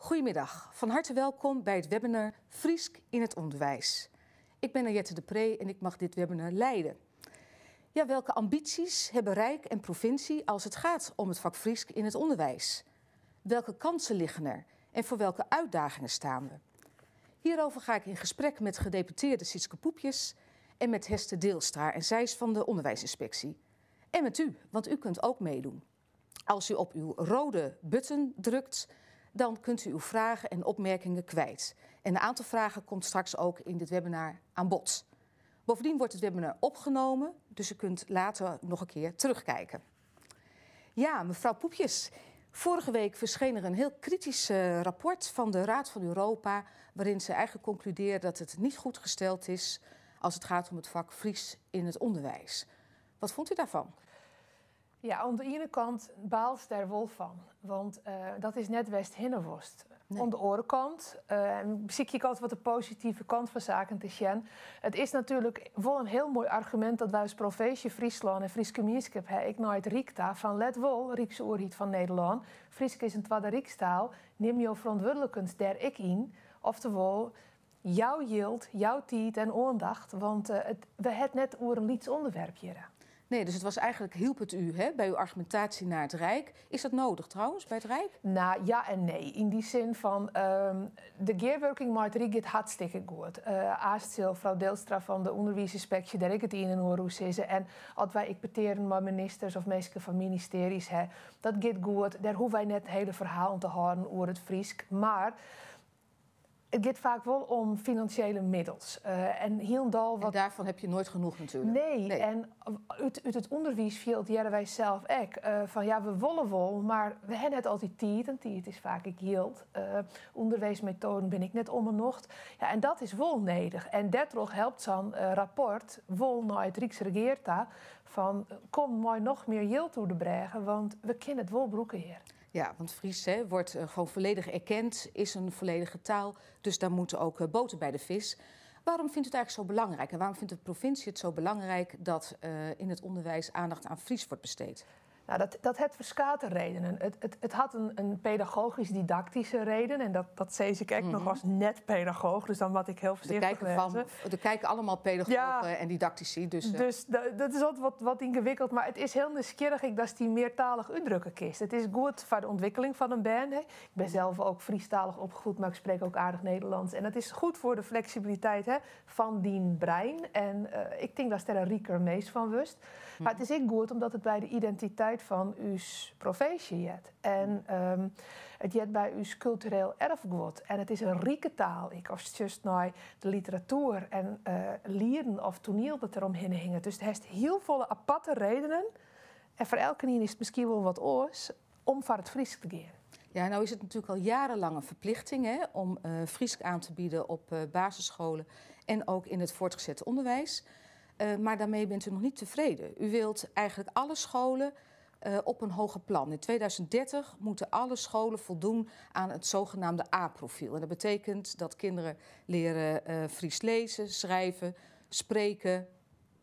Goedemiddag, van harte welkom bij het webinar Frysk in het onderwijs. Ik ben Arjette de Pree en ik mag dit webinar leiden. Ja, welke ambities hebben Rijk en provincie als het gaat om het vak Frysk in het onderwijs? Welke kansen liggen er en voor welke uitdagingen staan we? Hierover ga ik in gesprek met gedeputeerde Sietske Poepjes en met Hester Deelstra en zij is van de onderwijsinspectie. En met u, want u kunt ook meedoen. Als u op uw rode button drukt, dan kunt u uw vragen en opmerkingen kwijt. En een aantal vragen komt straks ook in dit webinar aan bod. Bovendien wordt het webinar opgenomen, dus u kunt later nog een keer terugkijken. Ja, mevrouw Poepjes, vorige week verscheen er een heel kritisch rapport van de Raad van Europa, waarin ze eigenlijk concludeert dat het niet goed gesteld is als het gaat om het vak Fries in het onderwijs. Wat vond u daarvan? Ja, oan de iene kant baalst dêr wol fan, want dat is net wêr'tst hinne wolst. Nee. Oan de oare kant besykje ik altyd wat de positive kant fan saken te sjen. It is natuerlik wol in hiel moai argumint dat wy as provinsje Fryslân en Fryske mienskip ha ek nei it Ryk ta fan let wol, Ryksoerheid fan Nederlân, Frysk is in twadde Rykstaal, nim jo ferantwurdlikens dêr ek yn, oftewol jou jild, jou tiid en oandacht, want we ha it net oer in lyts ûnderwerp hjir. Nee, dus het was eigenlijk, hielp het u, hè, bij uw argumentatie naar het Rijk? Is dat nodig trouwens, bij het Rijk? Nou, ja en nee. In dy sin fan, de gearwurking mei it Ryk giet hartstikke goed. Aanst sil frou Deelstra fan de ûnderwiisynspeksje dêr ek it ien en oar oer sizze. En as wy ek petearen mei ministers of minsken fan ministearjes ha, dat giet goed. Dêr hoege wy net hiele ferhalen te hâlden oer it Frysk. Mar it giet faak wol om finansjele middels. En hielendal En wat daarvan heb je nooit genoeg natuurlijk. Nee, Nee. en út it ûnderwiisfjild hearre wy sels ek fan ja, we wolle wol, mar we ha net altyd tiid. En tiid is faak ek jild. Ûnderwiismetoaden binne ek net om 'e nocht. Ja, en dat is wol nedich. En dêrtroch helpt sa'n rapport wol nei it Ryksregear ta fan kom mei noch mear jild oer de brêge, want we kinne it wol brûke hjir. Ja, want Fries, hè, wordt gewoon volledig erkend, is een volledige taal. Dus daar moet ook boter bij de vis. Waarom vindt u het eigenlijk zo belangrijk? En waarom vindt de provincie het zo belangrijk dat in het onderwijs aandacht aan Fries wordt besteed? Nou, dat hat ferskate redenen. It hat in pedagogysk-didaktyske reden. En dat sis ik ek noch as net-pedagooch. Dus dan moat ik hiel foarsichtich wêze. Er kijken allemaal pedagogen en didactici. Dus. Dus dat is altyd wat yngewikkeld. Mar it is hiel nijsgjirrich ek datst dy meartalich útdrukke kinst. It is goed foar de ûntwikkeling fan in bern. Hè. Ik ben zelf ook Friestalig opgevoed, maar ik spreek ook aardig Nederlands. En dat is goed voor de flexibiliteit, hè, fan dyn brein. En ik tink datst dêr in riker minsk fan wurdst. Mar it is ek goed omdat it by de identiteit fan ús provinsje heart. En it heart by ús kultureel erfgoed. En it is in rike taal. Ik as just nei de literatuer en lieten of toaniel dat der omhinne hinget. Dus it hat hiel folle aparte redenen. En foar elkenien is it miskien wol wat oars om foar it Frysk te gean. Ja, nou is het natuurlijk al jarenlang een verplichting, hè, om Frysk aan te bieden op basisscholen en ook in het voortgezet onderwijs. Maar daarmee bent u nog niet tevreden. U wilt eigenlijk alle scholen op een hoger plan. In 2030 moeten alle scholen voldoen aan het zogenaamde A-profiel. En dat betekent dat kinderen leren Fries lezen, schrijven, spreken.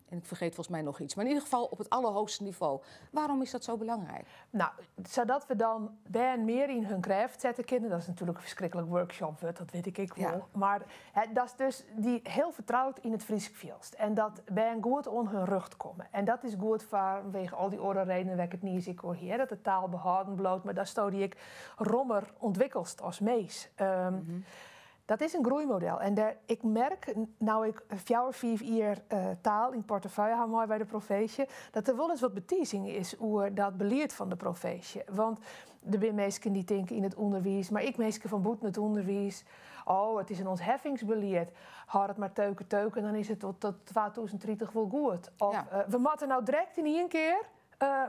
En ik vergeet volgens mij nog iets. Maar in ieder geval op het allerhoogste niveau. Waarom is dat zo belangrijk? Nou, zodat we dan bern mear yn hun krêft sette kinne. Dat is natuerlik in ferskriklik workshopwurd, dat wit ik ek wol. Mar hè, dat is dus dy hiel fertroud yn it Frysk fielst. En dat bern goed oan hun rjocht komme. En dat is goed fanwege al dy oare redenen wêr't ik it niis ek oer hie. Dat de taal behâlden bliuwt, mar datsto dy ek rommer ûntwikkelst as mins. Dat is in groeimodel. En dêr, ik merk, no ik 4, 5 jier taal yn portefúlje ha mei by de provinsje, dat der wolris wat betizing is oer dat belied fan de provinsje. Want der binne minsken dy't tinke yn it ûnderwiis, mar ek minsken fan bûten it ûnderwiis. Oh, it is in ûntheffingsbelied. Hâld it mar teuke teuke, dan is it tot 2030 wol goed. Of, we moatte no direkt yn ien kear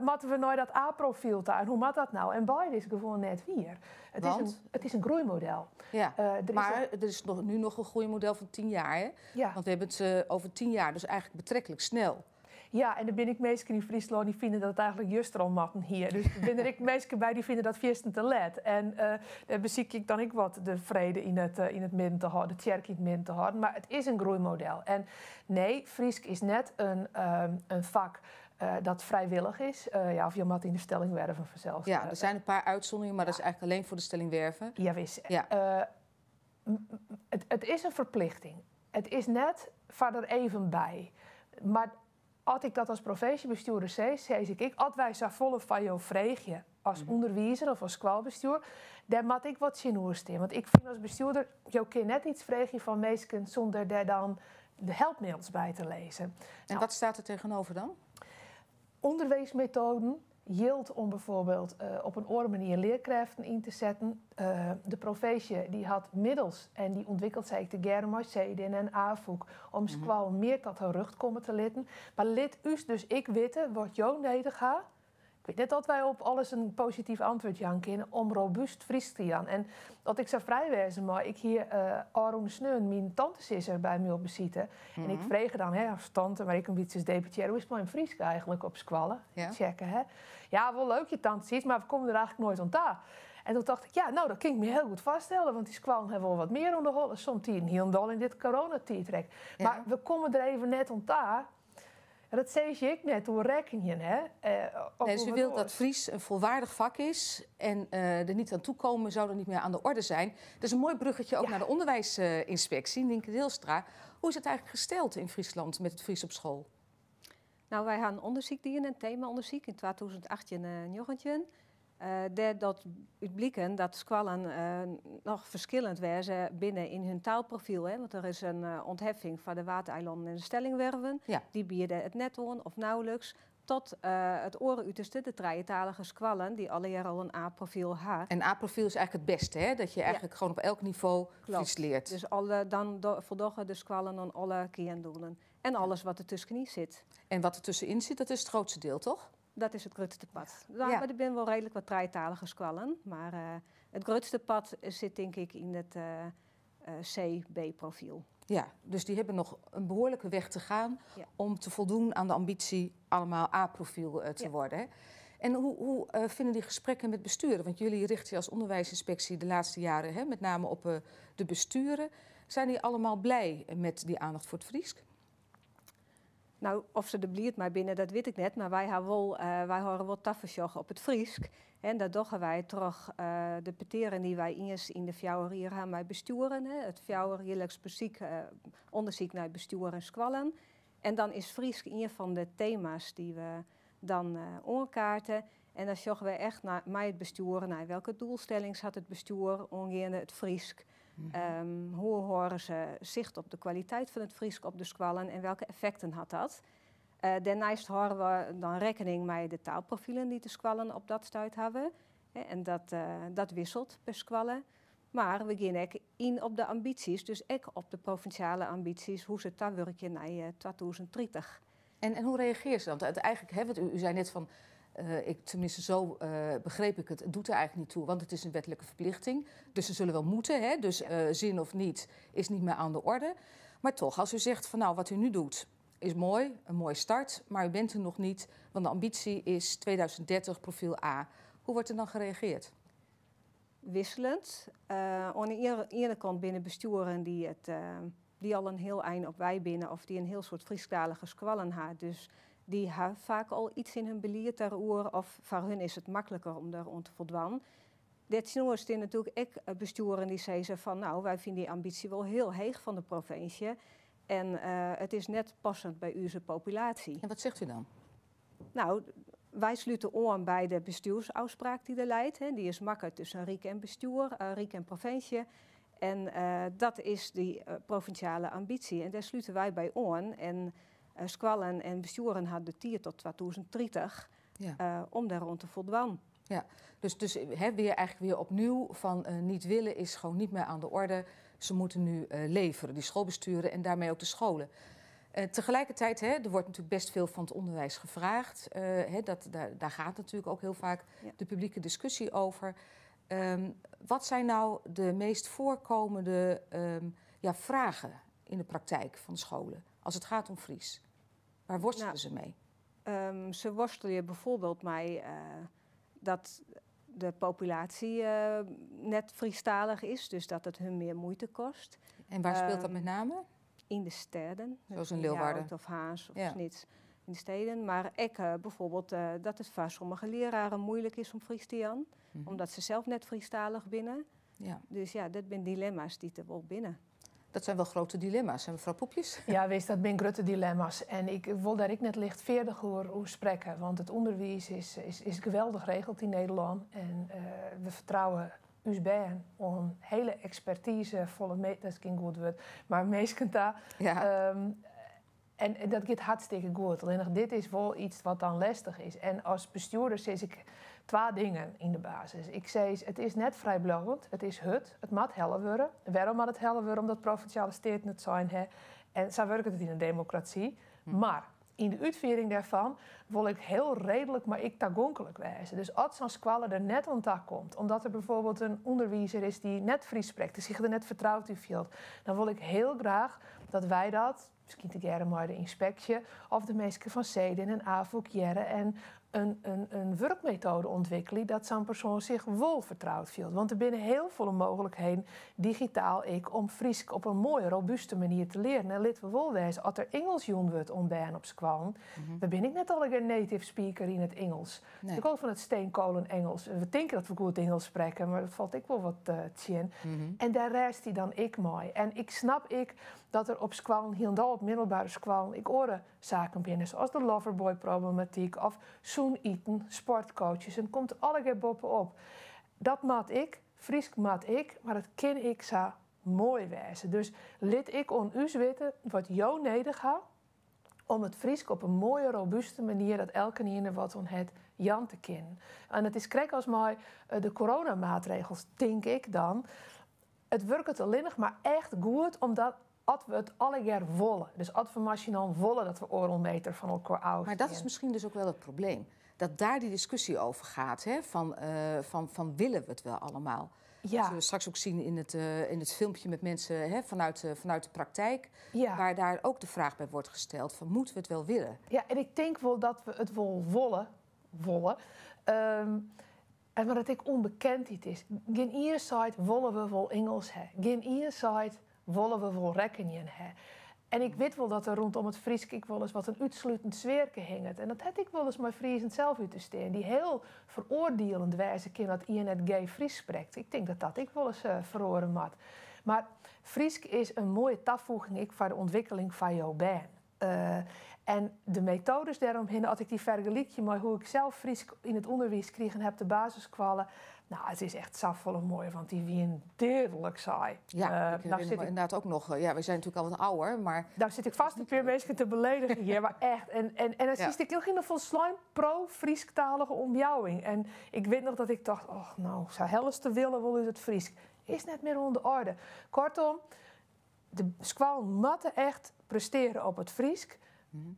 moatte we nei dat A-profiel ta. En hoe moat dat no? En beide is gewoan net wier. It Want? is in groeimodel. Er is Maar een er is nu nog een groeimodel van 10 jaar. Hè? Want we hebben het over 10 jaar, dus eigenlijk betrekkelijk snel. Ja, en der binne ek minsken yn Fryslân dy't fine dat it eigentlik juster al moatten hie. Dus der binne ek minsken by dy't fine dat fierstente let. En dêr besykje ik dan ek wat de frede yn it midden te hâlden, de tsjerke yn it midden te hâlden. Mar it is in groeimodel. En nee, Frysk is net in fak. Dat frijwillich is. Ja, of je moatte yn de Stellingwerven fansels. Ja, der zijn een paar útsûnderings, mar dat is eigentlik allinnich foar de Stellingwerven. Jawis. It is in ferplichting. It is net foar der even by. Mar as ik dat as provinsjebestjoerder sis, sis ik ek, as wy safolle fan jo freegje as ûnderwizer of as skoalbestjoer, dêr moat ek wat tsjinoer stean. Want ik fyn as bestjoerder, jo kinne net yts freegje fan minsken sûnder dêr dan de helpmiddels by te lizzen. En wat stiet der tsjinoer dan? Ûnderwiismetoaden, jild om byfoarbyld op in oare manier learkrêften yn te setten. De provinsje dy hat middels en dy ûntwikkelet sy ek tegearre mei Cedin en Afûk om skoallen mear ta har rjocht komme te litten. Mar lit ús dus ek witte wat jo nedich ha. Ik wit net oft wy op alles in posityf antwurd jaan kinne om robúst Frysk te jaan. En as ik sa frij wêze mei, ik hie ôfrûne sneon myn tantesizzer by my op besite. En ik frege dan, hè, as tante, mar ek in bytsje as deputearre, hoe is it mei Frysk eigentlik op skoalle? Checke, hè? Ja, wol leuk je tante mar we komme der eigentlik noait oan ta. En doe tocht ik, ja, no, dat kin ik my hiel goed foarstelle, want dy skoallen hawwe wol wat mear oan de holle, somtiden hielendal yn dit coronatiidrek. Mar we komme der even net oan ta. En dat sis je ek net oer rekkenjen, hè? Of Nee, dus u wilt dat Fries een volwaardig vak is en er niet aan toekomen zou er niet meer aan de orde zijn. Dat is een mooi bruggetje ook naar de onderwijsinspectie, Nynke Deelstra. Hoe is het eigenlijk gesteld in Friesland met het Fries op school? No, wy hawwe in ûndersyk dien, in temaûndersyk yn 2018 en 19. Dêr docht út bliken dat skoallen noch ferskillend wêze binne yn harren taalprofyl. Hè? Want der is in ûntheffing foar de Waadeilannen en de Stellingwerven. Dy biede it net oan of nauwelijks. Tot it oare uterste, de trijetalige skoallen, dy't allegear al in A-profyl hawwe. En A-profyl is eigentlik it bêste, hè? Dat je eigentlik gewoan op elk nivo Frysk leart. Dus alle, dan foldogge de skoallen oan alle kearndoelen. En alles wat der tuskenyn sit. En wat der tuskenyn sit, dat is it grutste diel, toch? Dat is it grutste part. No, mar der binne wol reedlik wat trijetalige skoallen. Mar it grutste part sit tink ik yn it C-B-profyl. Ja, dus dy hawwe noch in behoarlike weg te gean om te foldwaan oan de ambysje allegear A-profyl te wurden. Hè? En hoe fine dy gesprekken mei bestjoeren? Want jim rjochtsje as ûnderwiisynspeksje de lêste jierren, hè, mei name op de bestjoeren. Binne dy allegear bliid mei dy oandacht foar it Frysk? No, oft se der bliid mei binne, dat wit ik net. Mar wy hawwe wol, wy hâlde wol tafersjoch op it Frysk. En dat dogge wy troch de petearen dy't wy iens yn de 4 jier hawwe mei bestjoeren. Hè, it fjouwerjierliks ûndersyk nei bestjoer en skoallen. En dan is Frysk ien fan de tema's dy't we dan oankaarte. En dan sjogge we echt nei, mei it bestjoer, nei welke doelstellings hat it bestjoer oangeande it Frysk. Hoe hâlde se sicht op de kwaliteit fan it Frysk op de skoallen en welke effekten hat dat? Dêrneist hâlde we dan rekkening mei de taalprofilen dy't de skoallen op dat stuit hawwe. En dat wikselet per skoalle. Mar we geane ek yn op de ambysjes, dus ek op de provinsjale ambysjes, hoe't se tawurkje nei 2030. En hoe reagearje se dan? Want eigentlik, hè, want u sei net fan, ik, teminsten sa begriep ik it, it docht der eigentlik net ta, want it is in wetlike ferplichting. Dus se sille wol moatte, hè? Dus sin of net is net mear oan de oarder. Mar dochs, as u sizze fan no, wat u no docht is moai, in moaie start, mar u binne der noch net, want de ambysje is 2030 profyl A. Hoe wurdt der dan reagearre? Wikseljend. Oan de iene kant binne bestjoeren dy't al in hiel ein op wei binne of dy't in hiel soad Frysktalige skoallen hawwe. Dus dy hawwe faak al yts yn harren belied dêroer of foar harren is it makliker om dêroan te foldwaan. Dêrtsjinoer steane natuerlik ek bestjoeren dy't sizze fan no, wy fine dy ambysje wol hiel heech fan de provinsje en it is net passend by ús populaasje. En wat sizze jo dan? No, wy slute oan by de bestjoersôfspraak dy't der leit. Hè. Dy is makke tusken Ryk en bestjoer, Ryk en provinsje. En dat is dy provinsjale ambysje. En dêr slute wy by oan. En skoallen en bestjoeren hawwe de tiid tot 2030 om dêroan te foldwaan. Ja, dus hè, wer eigentlik wer opnieuw fan niet willen is gewoan net mear oan de oarder. Se moatte no leverje, dy skoalbestjoeren en dêrmei ek de skoallen. Tegelijkertijd, hè, der wurdt natuerlik bêst folle fan it ûnderwiis frege. Hè, dêr giet natuerlik ek hiel faak de publike diskusje oer. Wat binne no de meast foarkommende ja, fragen yn de praktyk fan de skoallen as it giet om Frysk? Wêr worstelje se mei? Se worstelje bygelyks mei dat de populaasje net Frysktalich is, dus dat it harren mear muoite kostet. En wêr spilet dat mei name? Yn de stêden. Lykas in Leeuwarden. Of Harns of Snits. In de steden. Mar ek bijvoorbeeld dat it foar sommige leararen muoilik is om Frysk te jaan, omdat se sels net Frysktalich binne. Dus ja, dat binne dilemma's dy't der wol binne. Dat zijn wel grote dilemma's, hè, mevrouw Poepjes? Ja, wist, dat binne grutte dilemma's. En ik wol dêr ek net lichtfeardich oer sprekke, want it ûnderwiis is geweldich regeld yn Nederlân. En we fertrouwe ús bern oan hiele ekspertizefolle, dat is gjin goed wurd, mar minsken ta. En dat giet hartstikke goed. Allinnich dit is wol yts wat dan lestich is. En as bestjoerder sis ik twa dingen yn de basis. Ik sis, it is net frijbliuwend, it is hurd, it moat helle wurde. Wêrom moat it helle wurde? Omdat Provinsjale Steaten it sein ha. En sa wurket it yn in demokrasy. Mar yn de útfiering dêrfan wol ik hiel reedlik, mar ek tagonklik wêze. Dus as sa'n skoalle der net oan ta komt, omdat der bijvoorbeeld in ûnderwizer is dy't net Frysk sprekt, dy't sich der net fertroud yn fielt, dan wol ik hiel graach dat wy dat, miskien tegearre mei de ynspeksje of de minsken fan Cedin en Afûk hearre en in wurkmetoade ûntwikkelje dat sa'n persoan sich wol fertroud fielt. Want der binne hiel folle mooglikheden, digitaal ek, om Frysk op in moaie, robuuste manier te learen. En lit we wol wêze, as der Ingelsk jûn wurdt oan bern op skoallen, we binne ek net allegear native speaker yn it Ingelsk. Ik hâld fan it steenkolen Engels. We tinke dat we goed Ingelsk sprekke, mar dat falt ek wol wat tsjin. En dêr rêst hy dan ek mei. En ik snap ek dat der op skoallen, hielendal op middelbere skoallen, ek oare saken binne, sa as de loverboy-problematyk of sûn iten, sportcoaches. En it komt allegear boppe-op. Dat moat ek, Frysk moat ek, mar it kin ek sa moai wêze. Dus lit ek oan ús witte wat jo nedich ha om it Frysk op in moaie, robuuste manier, dat elkenien der wat oan hat, jaan te kinnen. En it is krekt as mei de coronamaatregels, tink ik dan. It wurket allinnich mar echt goed omdat as we it allegear wolle. Dus as we masinaal wolle dat we oardel meter fan elkoar ôf Maar dat is miskien dus ek wol it probleem. Dat dêr dy diskusje oer giet, hè? Fan willen we it wol allegear? Dat zullen we straks ook zien in het filmpje met mensen, hè, vanuit de praktijk. Waar daar ook de vraag bij wordt gesteld van: moeten we het wel willen? Ja, en ik tink wol dat we it wol wolle. Wolle. En mar dat ek ûnbekendheid is. Gjinien seit wolle we wol Ingelsk ha. Gjinien seit wolle we wol rekkenjen ha. En ik wit wol dat der rûnom it Frysk ek wolris wat in útslutend sfearke hinget. En dat ha ik wolris mei Friezen sels út te stean. Dy't hiel feroardieljend wêze kin dat ien net geef Frysk sprekt. Ik tink dat dat ek wolris feroarje moat. Mar Frysk is in moaie tafoeging ek foar de ûntwikkeling fan jo bern. En de metoades dêromhinne, as ik dy fergelykje mei hoe't ik sels Frysk yn it ûnderwiis krigen ha op de basisskoalle, nou, it is echt safolle moaier, want dy wiene deadlik saai. Ja, ik nou zit ik inderdaad ook nog. Ja, we zijn natuurlijk al wat ouder, maar... Nou sit ik fêst in pear minsken te beledigen hjir, mar echt. En dan ja. ik hiel yn in folslein pro-Frysktalige omjouwing. En ik wit noch dat ik tocht, oh, no, sa hellest de wille wol út it Frysk. Is net mear oan de oarder. Koartom, de skoallen moatte echt prestearje op it Frysk,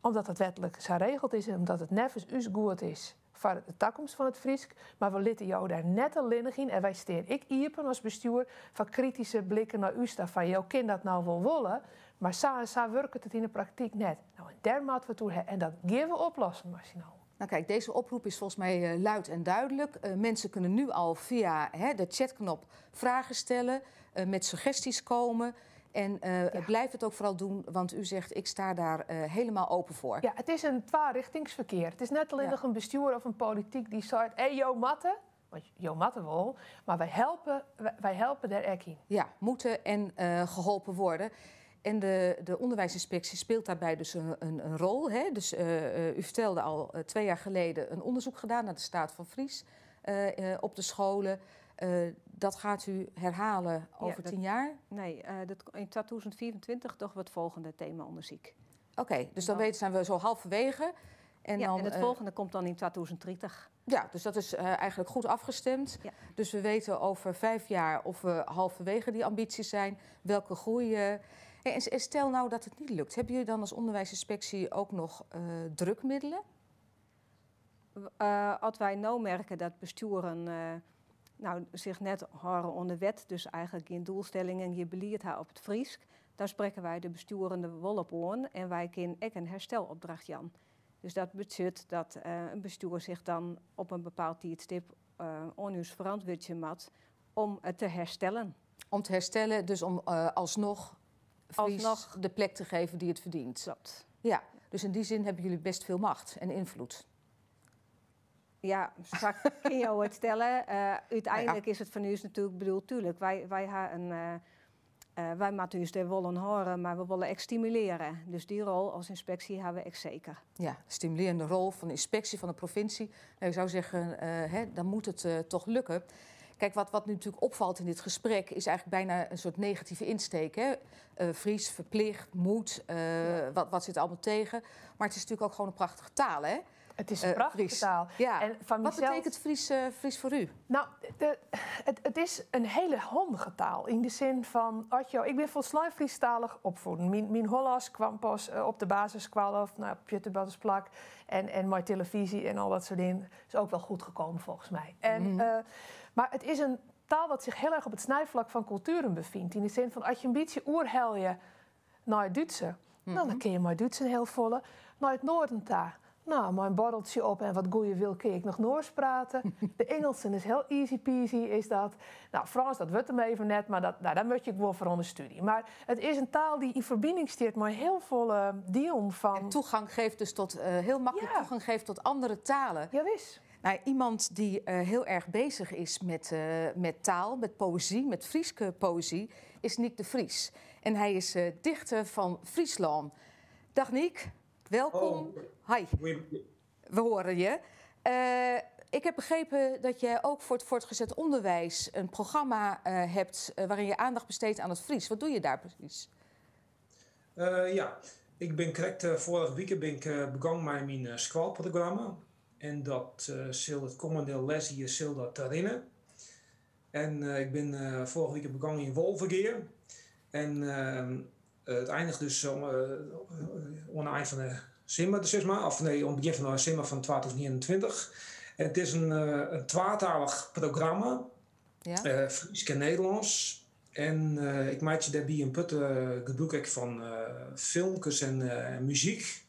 omdat dat wetlik sa regeld is en omdat it neffens ús goed is foar de takomst fan it Frysk. Mar we litte jo dêr net allinnich yn. En wy steane ek iepen as bestjoer foar krityske blikken nei ús ta. Fan, jo kinne dat no wol wolle, mar sa en sa wurket it yn de praktyk net. Nou, en dêr moatte we it oer ha. En dat geane we oplossen, masinaal. Nou kijk, deze oproep is volgens mij luid en duidelijk. Mensen kunnen nu al via, hè, de chatknop vragen stellen, met suggesties komen. En blijf het ook vooral doen, want u zegt: ik sta daar helemaal open voor. Ja, it is in twarichtingsferkear. It is net allinnich in bestjoer of in polityk dy't seit: hé, jo moatte, want jo moatte wol, mar wy helpe dêr ek yn. Ja, moeten en geholpen worden. En de onderwijsinspectie speelt daarbij dus een rol. Hè? Dus u vertelde al 2 jaar geleden een onderzoek gedaan naar de staat van Fries op de scholen. Dat gaat u herhalen over 10 jaar? Nee, yn 2024 dogge we it folgjende tema-ûndersyk. Oké, dus dan weten, zijn we zo halverwege. En ja, dan, en it folgjende komt dan yn 2030. Ja, dus dat is eigenlijk goed afgestemd. Ja. Dus we weten over 5 jaar of we halverwege die ambities zijn, welke groei. En stel nou dat het niet lukt. Hebben jullie dan als onderwijsinspectie ook nog drukmiddelen? As wy no merke dat bestjoeren nou, sich net hâlde oan de wet, dus eigentlik gjin doelstellingen, gjin belied ha op it Frysk, dan sprekke wy de bestjoeren der wol op oan en wy kinne ek in herstelopdracht jaan. Dus dat betsjut dat in bestjoer sich dan op in bepaald tiidstip oan ús ferantwurdzje moat om it te herstellen. Om te herstellen, dus om alsnog Fries Alsnog. De plek te geven die het verdient. Kloppet. Ja, Dus in die zin hebben jullie best veel macht en invloed. Ja, sa kinne jo it stelle. Uteinlik is it fan ús natuerlik bedoeld, tuerlik, wy ha in, wy moatte ús dêr wol oan hâlde, mar we wolle ek stimulearje. Dus dy rol as ynspeksje ha we ek seker. Ja, de stimulerende rol van de inspectie van de provincie. Nou, je zou zeggen, hè, dan moet het toch lukken. Kijk, wat nu natuurlijk opvalt in dit gesprek is eigenlijk bijna een soort negatieve insteek. Hè? Fries, verplicht, moet, wat zit allemaal tegen? Maar het is natuurlijk ook gewoon een prachtige taal, hè? Het is een prachtige Fries. taal. Ja. En van Wat mezelf betekent Fries voor u? Nou, het is een hele handige taal. In de zin van, Otjo, ik ben volslijn Friestalig opvoeden. Mijn Hollands kwam pas op de basisschool of nou, op Juttebattersplak. En mijn televisie en al dat soort dingen. Is ook wel goed gekomen volgens mij. Maar het is een taal wat zich heel erg op het snijvlak van culturen bevindt. In de zin van, als je een beetje oerhel je naar het Duitse, dan kun je maar Duits een heel volle. Naar het noorden daar. Nou, mijn borreltje op en wat goeie wil, kun ik nog Noors praten. De Engelsen is heel easy peasy, is dat. Nou, Frans, dat wordt hem even net, maar dat, nou, daar moet je gewoon voor onder studie. Maar het is een taal die in verbinding staat met heel veel deel van... En toegang geeft dus tot, heel makkelijk toegang geeft tot andere talen. Jawis. Nou, iemand die heel erg bezig is met taal, met poëzie, met Frieske poëzie, is Nyk de Vries. En hij is dichter van Friesland. Dag Nyk. Welkom. Oh. Hi. Goeie- We horen je. Ik heb begrepen dat jij ook voor het voortgezet onderwijs een programma hebt waarin je aandacht besteedt aan het Fries. Wat doe je daar precies? Ja, ik ben correct, vorige week ben ik begonnen met mijn schoolprogramma. En dat zal het komende les hier zal dat erin. En ik ben vorige week begonnen in Wolvegea. En het eindigt dus om het eind van de simmer, zeg maar. Of nee, om het begin van de simmer van 2021. En het is een tweetalig programma. Fries en Nederlands. En ik maak je daarbij een put gebruik ik van filmpjes en muziek.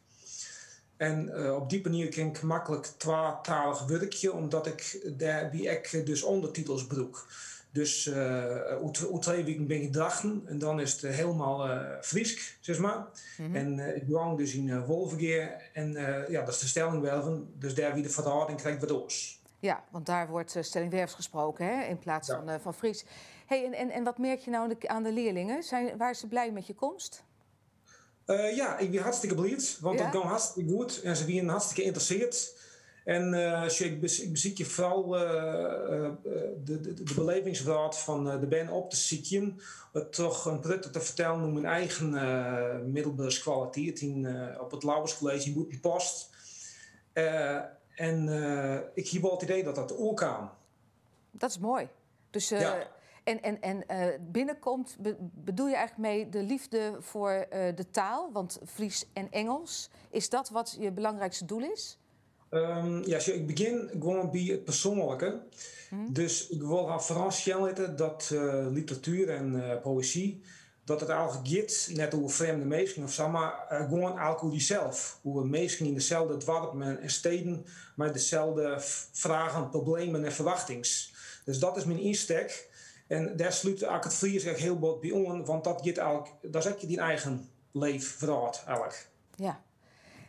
En op die manier kan ik makkelijk tweetalig werkje, omdat ik daarbij ik dus ondertitels gebruik. Dus hoe 2 weken ben ik drachten en dan is het helemaal Friesk, zeg maar. En ik woon dus in Wolvegea en ja, dat is de Stellingwerven, dus daar wie de verhouding krijgt wat oors. Ja, want daar wordt Stellingwerfs gesproken, hè, in plaats van Fries. Hey, en wat merk je nou aan de leerlingen? Waren ze blij met je komst? Ja, ik ben hartstikke blij, want dat gaat hartstikke goed en ze zijn hartstikke geïnteresseerd. En ik beziek je vooral de belevingsraad van de band op te zieken. Het toch een prutte te vertellen hoe mijn eigen middelbare kwaliteit op het Lauwers College in Boetenpost. En ik heb wel het idee dat dat ook kan. Dat is mooi. Dus en binnenkomt, bedoel je eigenlijk mee de liefde voor de taal? Want Fries en Engels, is dat wat je belangrijkste doel is? Ja, ik begin gewoon bij het persoonlijke. Dus ik wil haar vooral zien dat literatuur en poëzie, dat het eigenlijk gaat net over vreemde mensen of zo, maar gewoon eigenlijk over jezelf. Hoe mensen in dezelfde dorpen en steden, maar dezelfde vragen, problemen en verwachtings. Dus dat is mijn insteek. En daar sluit eigenlijk het Fries echt heel bot bij om, want dat gaat eigenlijk, daar zet je die eigen leefverhaal eigenlijk. Ja.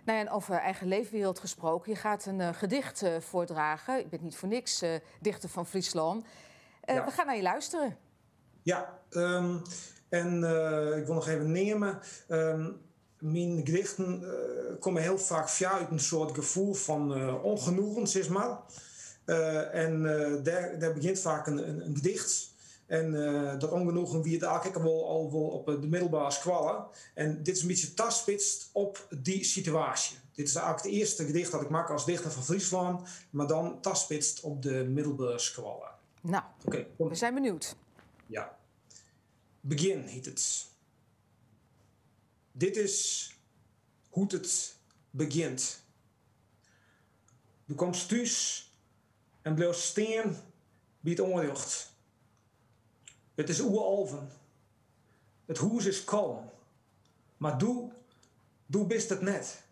En over eigen leefwereld gesproken. Je gaat een gedicht voordragen. Je bent niet voor niks dichter van Friesland. We gaan naar je luisteren. Ja, en ik wil nog even nemen. Mijn gedichten komen heel vaak via uit een soort gevoel van ongenoegen, zeg maar. En daar begint vaak een gedicht. En dat ongenoegen wie het eigenlijk al wel op de middelbare squallen. En dit is een beetje taspitst op die situatie. Dit is eigenlijk het eerste gedicht dat ik maak als dichter van Friesland, maar dan taspitst op de middelbare squallen. We zijn benieuwd. Ja. Begin heet het. Dit is hoe het begint. Du komst thuis en blijft staan bij het onrecht. Het is oeralven. Het hoes is kalm. Maar doe bist het net.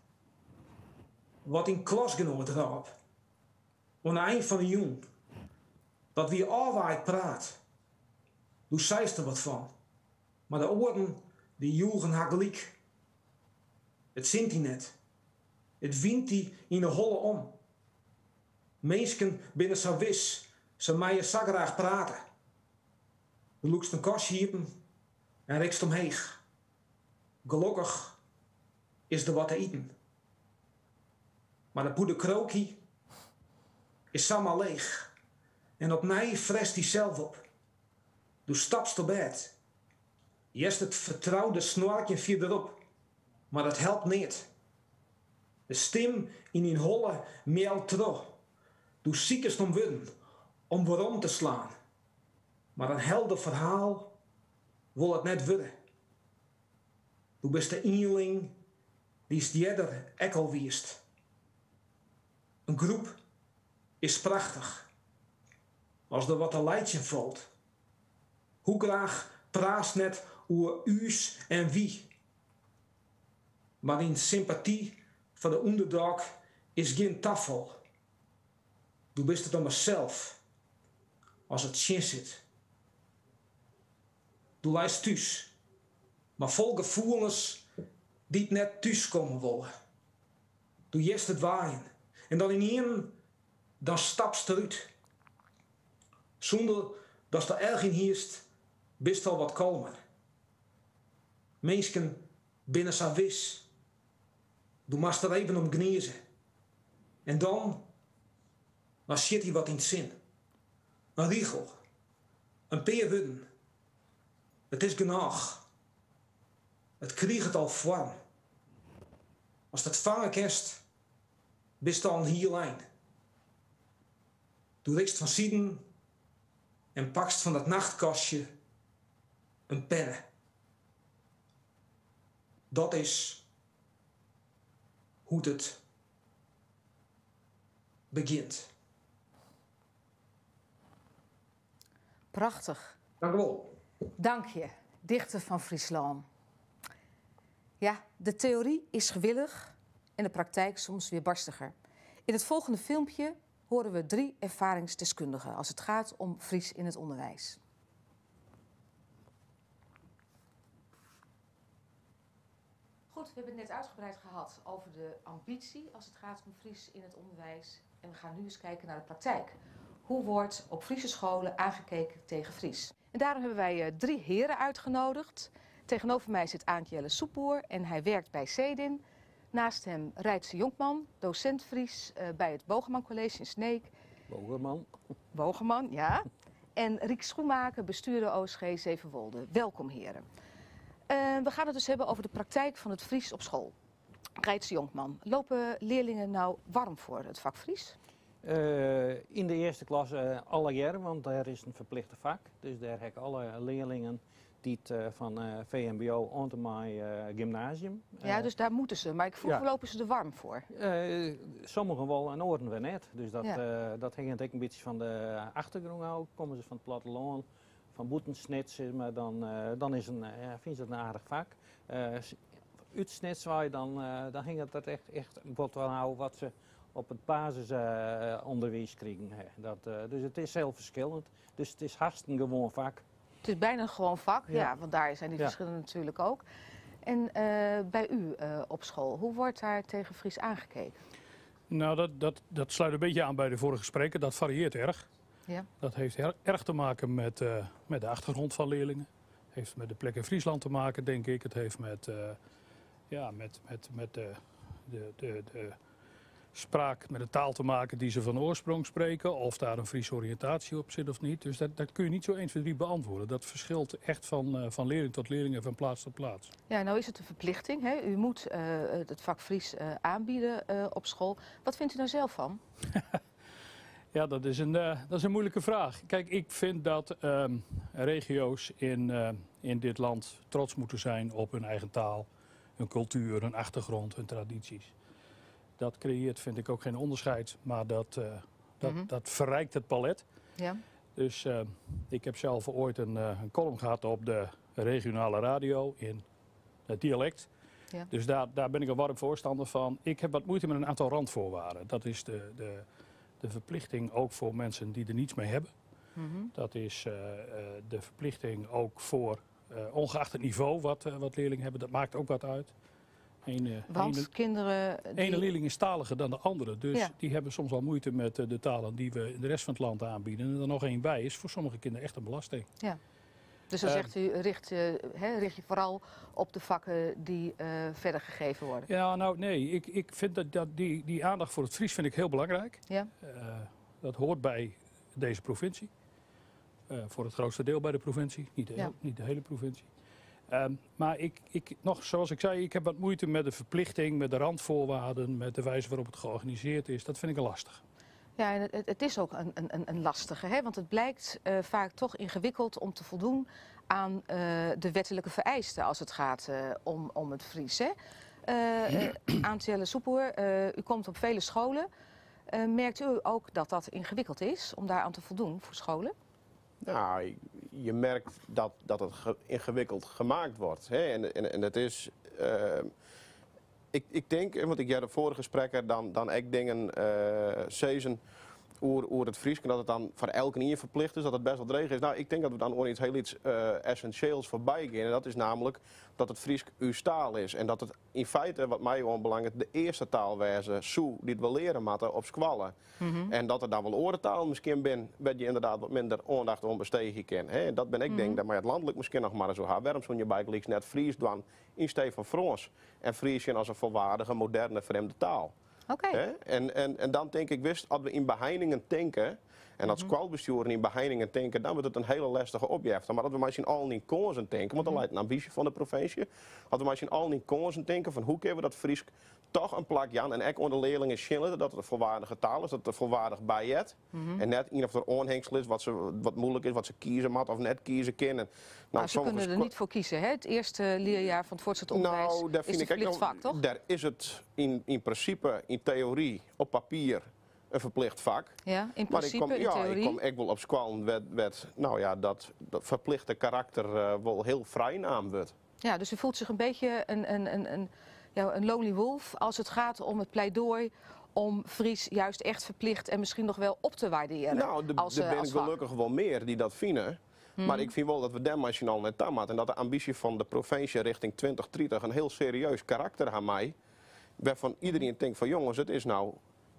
Wat in klasgenoot raap. Aan het eind van de jong. Dat wie alwaait praat. Doe zeist er wat van. Maar de oren die joegen haar gelijk. Het zint hij net. It wynt dy yn 'e holle om. Minsken binne sa wis, se meie sa graach prate. Do lûkst in kastje iepen en rikst omheech. Gelokkich is der wat te iten. Mar de pûde kroky is samar leech en opnij fretst dysels op. Do stapst op bêd. Hearst it fertroude snoarkjen fierderop, mar dat helpt neat. De stim yn dyn holle mealt troch. Do sikest om wurden, om werom te slaan. Mar in helder ferhaal wol it net wurde. Do bist de ienling dy'tst earder ek al wiest. In groep is prachtich. As der wat te laitsjen falt. Hoe graach praatst net oer ús en wy. Mar dyn sympaty foar de underdog is gjin tafal. Do bist it ommers sels as it tsjin sit. Do leist thús, mar fol gefoelens dy't net thúskomme wolle. Do hearst it waaien en dan ynienen, dan stapst derút. Sûnder datst der erch yn hiest, bist al wat kalmer. Minsken binne sa wis. Do moatst der even om gnize. En dan, dan sjit dy wat yn 't sin. In rigel, in pear wurden. It is genôch. It kriget al foarm. Ast it fange kinst, bist al in hiel ein. Do rikst fansiden en pakst fan dat nachtkastje in penne. Dat is hoe't it begjint. Prachtich. Dank u wol. Dank je, dichter fan Fryslân. Ja, de theorie is gewillig en de praktijk soms weerbarstiger. In het volgende filmpje horen we drie ervaringsdeskundigen als het gaat om Fries in het onderwijs. Goed, we hebben het net uitgebreid gehad over de ambitie als het gaat om Fries in het onderwijs. En we gaan nu eens kijken naar de praktijk. Hoe wordt op Friese scholen aangekeken tegen Fries? En daarom hebben wij drie heren uitgenodigd. Tegenover mij zit Aant Jelle Soepboer en hij werkt bij Cedin. Naast hem Reitse Jonkman, docent Fries bij het Bogerman College in Sneek. Bogerman. Bogerman, ja. En Riek Schoenmaker, bestuurder OSG Zevenwolden. Welkom heren. We gaan het dus hebben over de praktijk van het Fries op school. Reitse Jonkman, lopen leerlingen nou warm voor het vak Fries? In de eerste klas alle want daar is in ferplichte fak. Dus dêr ha ik alle learlingen dy't fan VMBO oant en mei gymnasium. Ja, dus daar moeten ze. Maar ik vroeg, lopen ze der waarm foar? Sommigen wol en oaren wer net. Dus dat, dat hinget ek in bytsje fan de achtergrûn ôf. Komme se fan it plattelân, fan bûten Snits, mar dan is in, ja, fine se it in aardich fak. Ut Snits wei, dan hinget dat echt wat ôf wat se op it basisûnderwiis krigen ha. Dus it is hiel ferskillend. Dus it is hast in gewoan fak. Het is bijna een gewoon vak, ja, want daar zijn die verschillen natuurlijk ook. En bij u op school, hoe wordt daar tegen Fries aangekeken? Nou, dat sluit een beetje aan bij de vorige spreker. Dat varieert erg. Dat heeft erg te maken met de achtergrond van leerlingen. Heeft met de plek in Friesland te maken, denk ik. Het heeft met, ja, met de spraak, met de taal te maken die ze van oorsprong spreken. Of daar een Friese oriëntatie op zit of niet. Dus dat kun je niet zo 1, 2, 3 beantwoorden. Dat verschilt echt van leerling tot leerling en van plaats tot plaats. Ja, nou is het een verplichting. Hè? U moet het vak Fries aanbieden op school. Wat vindt u daar zelf van? Ja, dat is een moeilijke vraag. Kijk, ik vind dat regio's in dit land trots moeten zijn op hun eigen taal, hun cultuur, hun achtergrond, hun tradities. Dat creëert, vind ik, ook geen onderscheid, maar dat verrijkt het palet. Dus ik heb zelf ooit een column gehad op de regionale radio in het dialect. Dus daar ben ik een warm voorstander van. Ik heb wat moeite met een aantal randvoorwaarden. Dat is de verplichting ook voor mensen die er niets mee hebben. Dat is de verplichting ook voor, ongeacht het niveau wat leerlingen hebben, dat maakt ook wat uit. Ene, Want ene, kinderen. Die... Ene leerling is taliger dan de andere. Dus Ja. die hebben soms al moeite met de talen die we in de rest van het land aanbieden. En er nog één bij is voor sommige kinderen echt een belasting. Ja. Dus dan zegt u, richt je vooral op de vakken die verder gegeven worden. Ja, nou nee, ik vind dat die aandacht voor het Fries vind ik heel belangrijk. Ja. Dat hoort bij deze provincie. Voor het grootste deel bij de provincie, Ja. niet de hele provincie. Maar nog, zoals ik zei, ik heb wat moeite met de verplichting, met de randvoorwaarden, met de wijze waarop het georganiseerd is. Dat vind ik een lastig. Ja, en het is ook een lastige, hè? Want het blijkt vaak toch ingewikkeld om te voldoen aan de wettelijke vereisten als het gaat om het Fries. Hè? Aant-Jelle Soepboer, u komt op vele scholen. Merkt u ook dat dat ingewikkeld is om daaraan te voldoen voor scholen? Nou, je merkt dat het ingewikkeld gemaakt wordt. Hè? En dat is... Ik denk, want ik had de vorige gesprekken dan ik dingen sezen oer het Fries, en dat het dan voor elke hier verplicht is, dat het best wel dreig is. Nou, ik denk dat we dan oer iets heel iets essentieels voorbij gaan. En dat is namelijk dat het Fries uw taal is. En dat het in feite, wat mij aanbelangt, de eerste taalwijze soe die het we leren moeten op squallen. En dat er dan wel oortaal misschien ben, waar je inderdaad wat minder aandacht aan besteden kan. Hè? En dat ben ik denk, dat maar het landelijk misschien nog maar zo haar. Waarom zo'n je bijgelijks net Fries doen in steeds van Frans? En Friesje als een volwaardige, moderne, vreemde taal. Hè? En dan denk ik, wist, als we in beheiningen denken, en dat schoolbesturen in beheiningen denken, dan wordt het een hele lastige opgave. Maar dat we maar eens al in kansen denken, want dan leidt een ambitie van de provincie. Dat we maar eens al in kansen denken van hoe kunnen we dat Fries toch een plak jan en ook onder de leerlingen schillen dat het een volwaardige taal is, dat het er volwaardig bij het. En net een of er aanhangsel is wat moeilijk is, wat ze kiezen moet of net kiezen kunnen. Maar ze kunnen er niet voor kiezen, hè? Het eerste leerjaar van het voortgezet onderwijs Daar is vind een ik ook verplicht nog vak, toch? Daar is het in principe, in theorie, op papier een verplicht vak. Ja, in Maar ik principe, kom, in ja, ik theorie. kom echt wel op school werd, nou ja, dat verplichte karakter wel heel vrij naam wordt. Ja, dus u voelt zich een beetje een lonely wolf als het gaat om het pleidooi om Fries juist echt verplicht en misschien nog wel op te waarderen. Nou, er ben als vak. gelukkig wel meer die dat vinden. Maar ik vind wel dat we daar machinaal net aan moeten. En dat de ambitie van de provincie richting 2030 een heel serieus karakter aan mij. Waarvan iedereen denkt van jongens, het is nou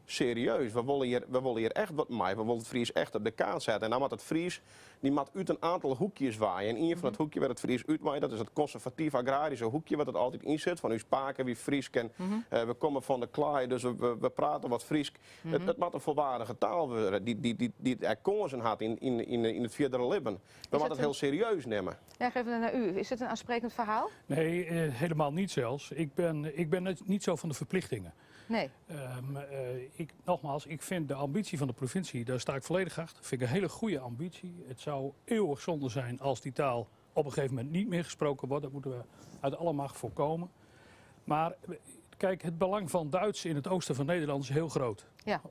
serieus. We willen hier echt wat mee. We willen het Fries echt op de kaart zetten. En dan moet het Fries, die moet uit een aantal hoekjes waaien. En een van het hoekje waar het Fries uitwaait, dat is het conservatief-agrarische hoekje wat het altijd in zit. Van uw spaken, wie Fries ken. We komen van de klaai, dus we praten wat Fries. Het moet een volwaardige taal worden die er kansen had in het verdere leven. We moeten het heel serieus nemen. Ja, geef het naar u. Is het een aansprekend verhaal? Nee, helemaal niet zelfs. Ik ben niet zo van de verplichtingen. Nogmaals, ik vind de ambitie van de provincie, daar sta ik volledig achter. Vind ik een hele goede ambitie. Het zou eeuwig zonde zijn als die taal op een gegeven moment niet meer gesproken wordt. Dat moeten we uit alle macht voorkomen. Maar het belang van Duits in het oosten van Nederland is heel groot.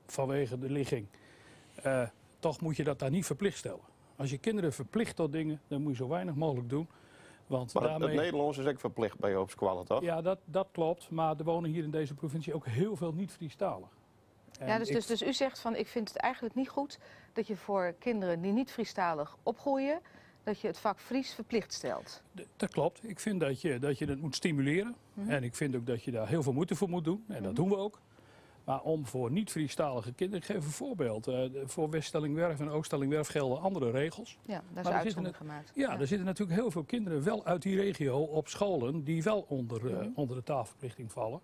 Vanwege de ligging. Toch moet je dat daar niet verplicht stellen. Als je kinderen verplicht tot dingen, dan moet je zo weinig mogelijk doen. Want Maar het daarmee Nederlands is ook verplicht bij je op squallen, toch? Ja, dat klopt. Maar er wonen hier in deze provincie ook heel veel niet-Friestaligen. En ik Dus u zegt van, ik vind het eigenlijk niet goed dat je voor kinderen die niet Friestalig opgroeien, dat je het vak Fries verplicht stelt. Dat klopt. Ik vind dat je dat moet stimuleren. En ik vind ook dat je daar heel veel moeite voor moet doen. En dat doen we ook. Maar om voor niet-Friestalige kinderen, ik geef een voorbeeld. Voor Weststellingwerf en Ooststellingwerf gelden andere regels. Ja, daar is Maar er zitten uitzondering gemaakt. Zitten natuurlijk heel veel kinderen wel uit die regio op scholen die wel onder de taalverplichting vallen.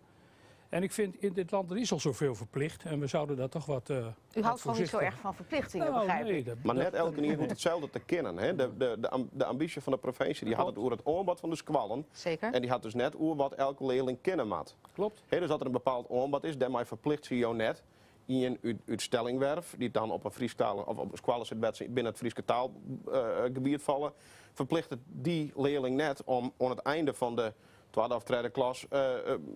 En ik vind in dit land, er is al zoveel verplicht en we zouden daar toch wat U wat houdt gewoon niet zo voorzichtig erg van verplichtingen, begrijp ik. Maar net elke keer moet hetzelfde te kennen. Hè? De ambitie van de provincie die had het oer het oorbad van de squallen. En die had dus net oer wat elke leerling kennen moet. Hè, dus dat er een bepaald oorbad is, daarmee verplicht ze jou net in een uitstellingwerf, die dan op een Friestalig, of op een squallen zit binnen het Friese taalgebied vallen, verplicht het die leerling net om aan het einde van de tweede of derde klas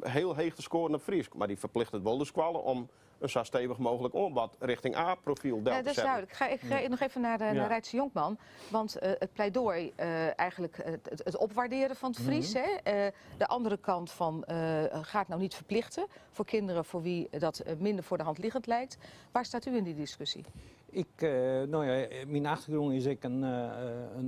heel heeg te scoren op Fries. Maar die verplicht het wel de squallen om een zo stevig mogelijk ombad richting A-profiel Ja, te dat is zetten. duidelijk. Ik ga nog even naar Reitse Jonkman. Want het pleidooi, eigenlijk het opwaarderen van het Fries. Hè, de andere kant van gaat nou niet verplichten voor kinderen voor wie dat minder voor de hand liggend lijkt. Waar staat u in die discussie? Mijn achtergrond is ik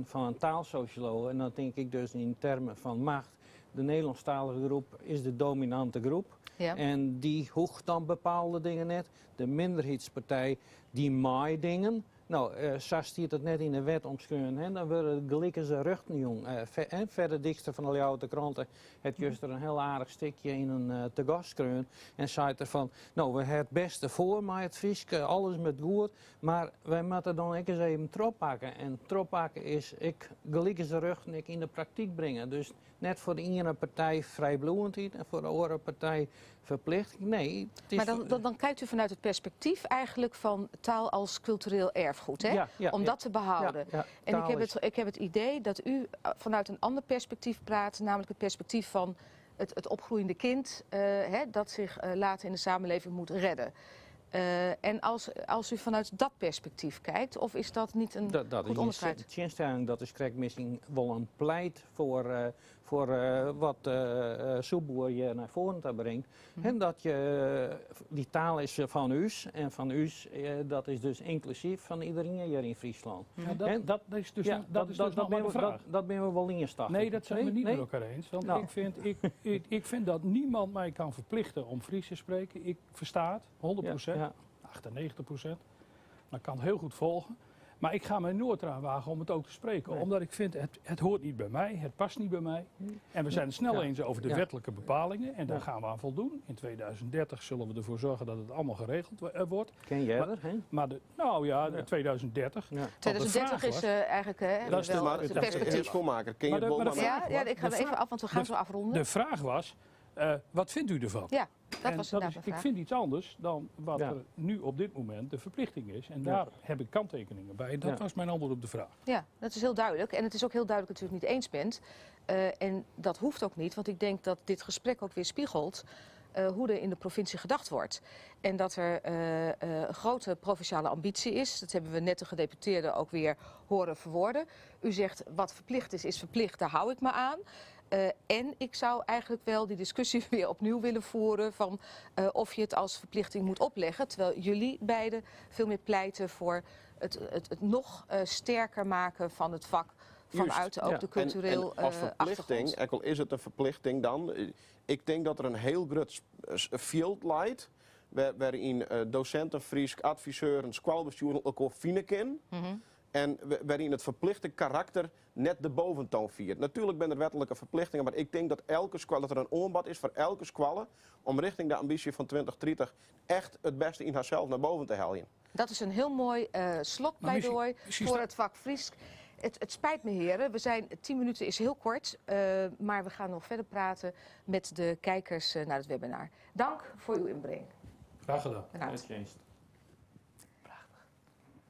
van een taalsocioloog. En dan denk ik dus in termen van macht. De Nederlânsktalige groep is de dominante groep. En dy hoecht dan bepaalde dingen net. De minderheidspartij dy mei dingen. No, sa stiet it net yn de wet omskreaun. Hè. Dan wurde gelikense rjochten jûn. Fedde Dijkstra fan de Ljouwerter Krante hat juster in hiel aardich stikje yn in Te Gast skreaun. En seit er fan, no, we ha it bêste foar mei it Frysk, alles moat goed. Mar wy moatte dan ek ris even trochpakke. En trochpakke is ek gelikense rjochten ek yn de praktyk bringe. Dus net foar de iene partij frijbliuwendheid en foar de oare partij ferplichting. Nee, it is Maar dan kijkt u vanuit het perspectief eigenlijk van taal als cultureel erfgoed, hè? Ja, Om ja. dat te behouden. Ja, En taal is ik heb het idee dat u vanuit een ander perspectief praat, namelijk het perspectief van het opgroeiende kind, hè, dat zich later in de samenleving moet redden. En als u vanuit dat perspectief kijkt, of is dat niet een Dat goed is een onderscheid? tsjinstelling, dat is krekt misschien wel een pleit voor wat Soepboer je naar voren te brengt. En dat je, die taal is van us en van us, dat is dus inclusief van iedereen hier in Friesland. Ja, En dat is dus ja, nog, dat is dus dat nog maar ben de we, vraag. dat ben we wel ingestapt. Nee, dat zijn we Nee? niet Nee? met elkaar eens. Want ik vind dat niemand mij kan verplichten om Fries te spreken. Ik versta het, 100%, 98%. Maar ik kan het heel goed volgen. Maar ik ga mij nooit eraan wagen om het ook te spreken. Omdat ik vind, het hoort niet bij mij, het past niet bij mij. En we zijn het snel eens over de wettelijke bepalingen. En daar gaan we aan voldoen. In 2030 zullen we ervoor zorgen dat het allemaal geregeld wordt. Ken jij Maar dat, hè? nou ja, 2030. Want de 2030 vraag is, was eigenlijk, hè, Dat is de wel Maar het het perspectief. Heer Schoenmaker, ken je Maar het de wel maar Ja, ja, ik ga even af, want we gaan zo afronden. De vraag was, wat vindt u ervan? Ja, dat En was dat inderdaad is, mijn ik vraag. vind iets anders dan wat er nu op dit moment de verplichting is. En daar heb ik kanttekeningen bij. Dat was mijn antwoord op de vraag. Ja, dat is heel duidelijk. En het is ook heel duidelijk dat u het niet eens bent. En dat hoeft ook niet, want ik denk dat dit gesprek ook weer spiegelt hoe er in de provincie gedacht wordt. En dat er een grote provinciale ambitie is. Dat hebben we net de gedeputeerde ook weer horen verwoorden. U zegt, wat verplicht is, is verplicht, daar hou ik me aan. En ik zou eigenlijk wel die discussie weer opnieuw willen voeren van of je het als verplichting moet opleggen. Terwijl jullie beiden veel meer pleiten voor het nog sterker maken van het vak vanuit ook de cultureel, En als verplichting, achtergrond. ook al is het een verplichting dan, ik denk dat er een heel groot field leidt, waarin docenten, Fries, adviseuren, schoolbesturen elkaar vinden kunnen. En waarin het verplichte karakter net de boventoon viert. Natuurlijk ben er wettelijke verplichtingen, maar ik denk dat elke squal, dat er een aanbod is voor elke squalle om richting de ambitie van 2030 echt het beste in haarzelf naar boven te halen. Dat is een heel mooi slotpleidooi Maar misschien voor sta- het vak Fries. Het spijt me, heren. 10 minuten is heel kort, maar we gaan nog verder praten met de kijkers naar het webinar. Dank voor uw inbreng. Graag gedaan. Bedankt. Bedankt.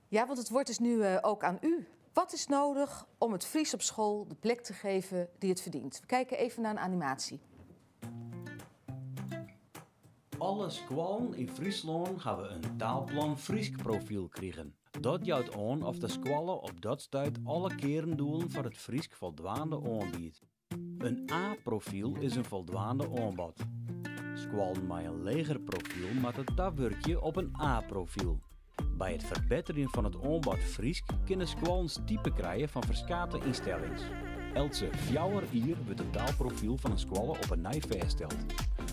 Ja, want het woord is nu ook aan u. Wat is nodig om het Fries op school de plek te geven die het verdient? We kijken even naar een animatie. Alle skoallen in Friesland hebben een taalplan Frysk profiel kregen. Dat jouwt aan of de skoallen op dat stuit alle kerendoelen voor het Frysk voldoende aanbiedt. Een A-profiel is een voldoende aanbod. Skoallen met een leger profiel moeten dat werkje op een A-profiel. Bij het verbeteren van het aanbod Frysk kunnen skoallen type krijgen van verschillende instellings. Elke 4 uur wordt het taalprofiel van een skoalle op een nij vastgesteld.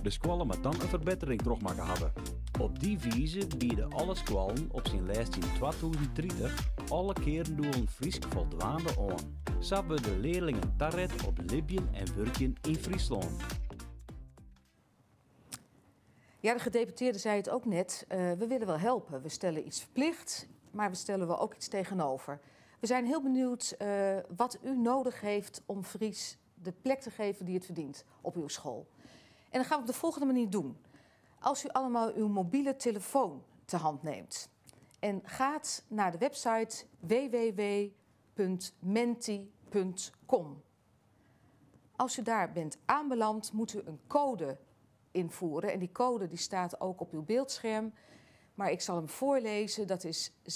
De skoalle moet dan een verbetering terugmaken hebben. Op die wijze bieden alle skoallen op zijn lijst in 2030 alle kerendoelen Frysk voldoende aan. Zo worden de leerlingen taret op libjen en werken in Friesland. Ja, de gedeputeerde zei het ook net. We willen wel helpen. We stellen iets verplicht, maar we stellen wel ook iets tegenover. We zijn heel benieuwd wat u nodig heeft om Fries de plek te geven die het verdient op uw school. En dat gaan we op de volgende manier doen. Als u allemaal uw mobiele telefoon te hand neemt en gaat naar de website w w w punt menti punt com. Als u daar bent aanbeland, moet u een code invoeren. En die code die staat ook op uw beeldscherm. Maar ik zal hem voorlezen. Dat is 6351786.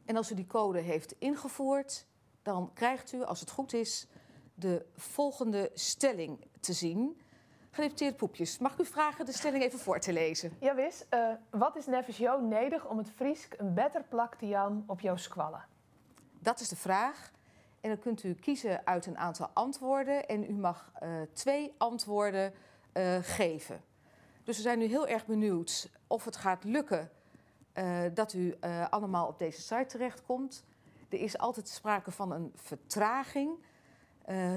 En als u die code heeft ingevoerd, dan krijgt u, als het goed is, de volgende stelling te zien. Gedeputeerde Poepjes, mag ik u vragen de stelling even voor te lezen? Jawis, wat is nevens jou nedig om het Friesk een beter plak te jaan op jouw squallen? Dat is de vraag. En dan kunt u kiezen uit een aantal antwoorden en u mag twee antwoorden geven. Dus we zijn nu heel erg benieuwd of het gaat lukken dat u allemaal op deze site terechtkomt. Er is altijd sprake van een vertraging.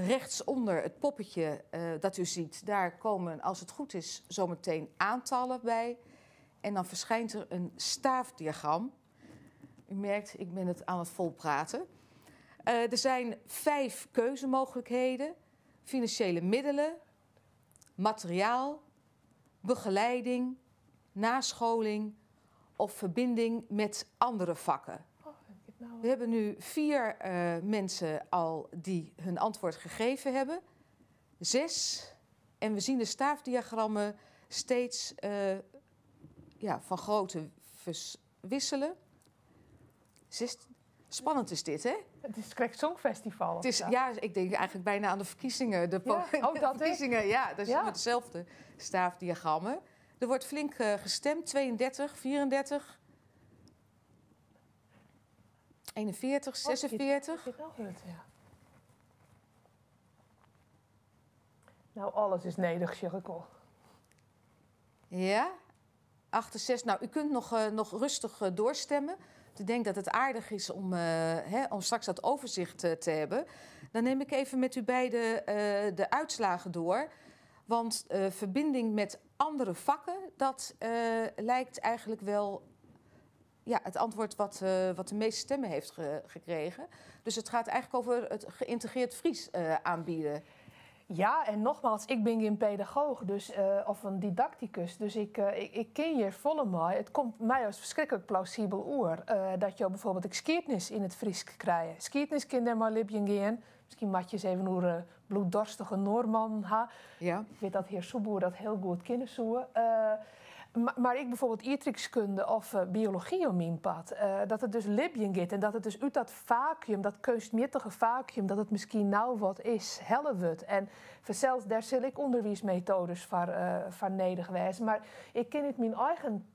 Rechtsonder het poppetje dat u ziet, daar komen, als het goed is, zometeen aantallen bij. En dan verschijnt er een staafdiagram. U merkt, ik ben het aan het volpraten. Er zijn 5 keuzemogelijkheden. Financiële middelen, materiaal, begeleiding, nascholing of verbinding met andere vakken. We hebben nu 4 mensen al die hun antwoord gegeven hebben. 6. En we zien de staafdiagrammen steeds van grootte wisselen. 6. Spannend is dit, hè? Het is het Songfestival. Het is, ja, ik denk eigenlijk bijna aan de verkiezingen. De verkiezingen, ja, dat is met dezelfde staafdiagrammen. Er wordt flink gestemd, 32, 34, 41, 46. Oh, ja. Nou, alles is nederig, Cirkel. Ja, 68. Nou, u kunt nog rustig doorstemmen. Ik denk dat het aardig is om straks dat overzicht te hebben. Dan neem ik even met u beiden de uitslagen door. Want verbinding met andere vakken, dat lijkt eigenlijk wel het antwoord wat de meeste stemmen heeft gekregen. Dus het gaat eigenlijk over het geïntegreerd Fries aanbieden. Ja, en nogmaals, ik ben geen pedagoog dus, of een didacticus, dus ik ken je volle mij. Het komt mij als verschrikkelijk plausibel oor dat je bijvoorbeeld geschiedenis in het Fries krijgt. Geschiedenis kan daar maar libjen gaan. Misschien moet je eens even een bloeddorstige Noorman ha. Ja. Ik weet dat heer Soeboer dat heel goed kennen zoe. Maar ik bijvoorbeeld aardrijkskunde of biologie om mijn pad. Dat het dus libjen gaat en dat het dus uit dat vacuüm, dat kunstmatige vacuüm, dat het misschien nou wat is, helle wordt. En zelfs daar zal ik onderwijsmethodes voor nedig wijzen. Maar ik ken het mijn eigen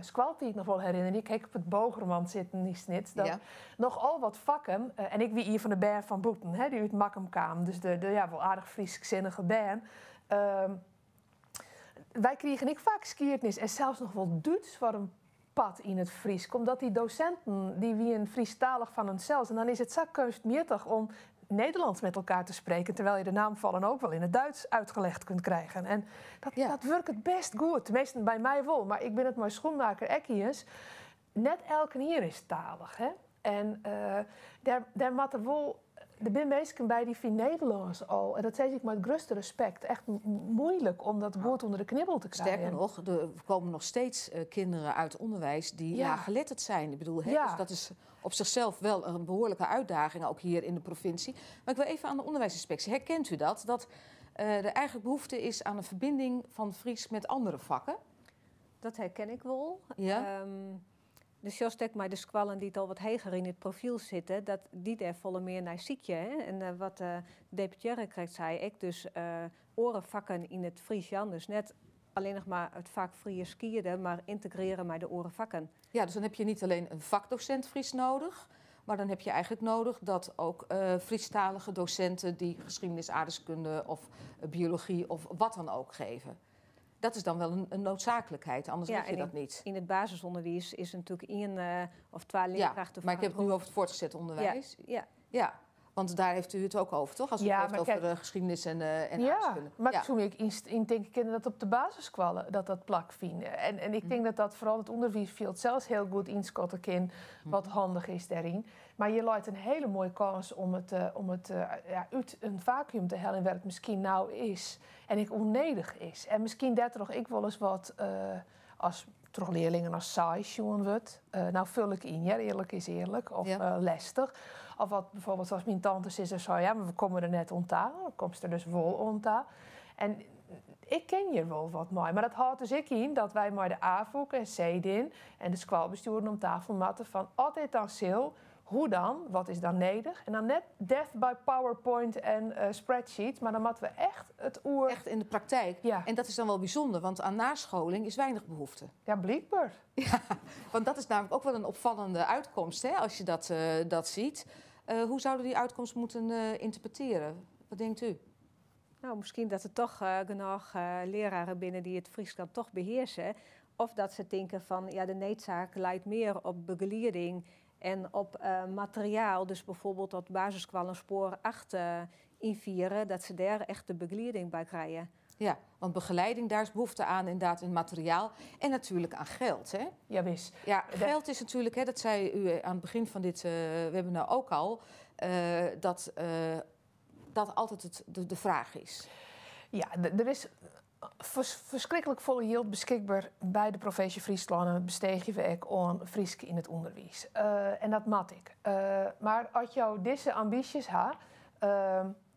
squaltijd nog wel herinneren. Ik heb op het Bogerman zitten, die snit. Dat nogal wat vakken. En ik wie hier van de Bern van Boeten, hè, die uit Makkum kwam. Dus de wel aardig Frieskzinnige Bern. Wij kregen ik vaak skiertnis en zelfs nog wel Duits voor een pad in het Fries. Omdat die docenten, die wie een Friestalig van hunzelf. En dan is het zo kunstmatig om Nederlands met elkaar te spreken, terwijl je de naamvallen ook wel in het Duits uitgelegd kunt krijgen. En dat werkt het best goed. Tenminste, bij mij wel. Maar ik ben het maar schoenmaker ekkies. Net elke hier is talig. Hè? En daar moet er wel... Er zijn mensen bij die vinden Nederlands al, en dat zeg ik met het grootste respect, echt moeilijk om dat goed onder de knibbel te krijgen. Sterker nog, er komen nog steeds kinderen uit onderwijs die laaggeletterd zijn. Ik bedoel, hè, dus dat is op zichzelf wel een behoorlijke uitdaging, ook hier in de provincie. Maar ik wil even aan de onderwijsinspectie. Herkent u dat? Dat er eigenlijk behoefte is aan een verbinding van Fries met andere vakken? Dat herken ik wel. Ja? Dus jos maar de squallen die het al wat heger in het profiel zitten, dat die daar volle meer naar ziekje. Hè? En wat de deputaire krijgt, zei ik, dus orenvakken in het Fries, Jan. Dus net alleen nog maar het vak Fries skierde, maar integreren met de orenvakken. Ja, dus dan heb je niet alleen een vakdocent Fries nodig, maar dan heb je eigenlijk nodig dat ook Friestalige docenten die geschiedenis, aardrijkskunde of biologie of wat dan ook geven. Dat is dan wel een noodzakelijkheid, anders weet je dat niet. In het basisonderwijs is natuurlijk 1 of 2 leerkrachten. Ja, maar ik heb het nu over het voortgezet onderwijs. Ja, want daar heeft u het ook over, toch? Als u het heeft over geschiedenis en aardrijkskunde. Maar ik zoek ik in denk ik dat op de basiskwallen dat plak vinden. En ik denk dat dat vooral het onderwijsveld zelfs heel goed inschatten kan, wat handig is daarin. Maar je leidt een hele mooie kans om het uit een vacuüm te halen waar het misschien nou is. En ik onnedig is. En misschien dat er nog ik wel eens wat als toch leerlingen als saai sjoen wordt. Nou vul ik in, ja, eerlijk is eerlijk. Of lastig. Of wat bijvoorbeeld zoals mijn tante is en zo, ja, maar we komen er net onta. Dan komt ze er dus wel onta. En ik ken hier wel wat mooi. Maar dat houdt dus ik in dat wij maar de AVOC en CEDIN en de squalbesturen om tafel matten van altijd dan sil. Hoe dan? Wat is dan nedich? En dan net death by PowerPoint en spreadsheet, mar dan moatte we echt it oer. Echt yn de praktijk. Ja. En dat is dan wel bijzonder, want aan nascholing is weinig behoefte. Ja, blykber. Ja, want dat is namelijk ook wel een opvallende uitkomst, hè, als je dat ziet. Hoe zouden we die uitkomst moeten interpreteren? Wat denkt u? Nou, misschien dat er toch genoeg leraren binne dy't it Frysk dan toch behearse. Of dat se tinke fan, ja, de needsaak leit mear op begelieding en op materiaal. Dus bijvoorbeeld dat basisskoallen Spoar 8 ynfiere, dat se dêr echt de begelieding by krije. Ja, want begeleiding, daar is behoefte aan inderdaad in materiaal. En natuurlijk aan geld, hè? Ja, wis. Ja, geld is natuurlijk, hè, dat zei u aan het begin van dit webinar ook al, dat dat altijd de vraag is. Ja, der is ferskriklik folle jild beskikber by de provinsje Fryslân en dat besteegje we ek oan Frysk yn it ûnderwiis. En dat moat ek. Mar as jo dizze ambysjes ha,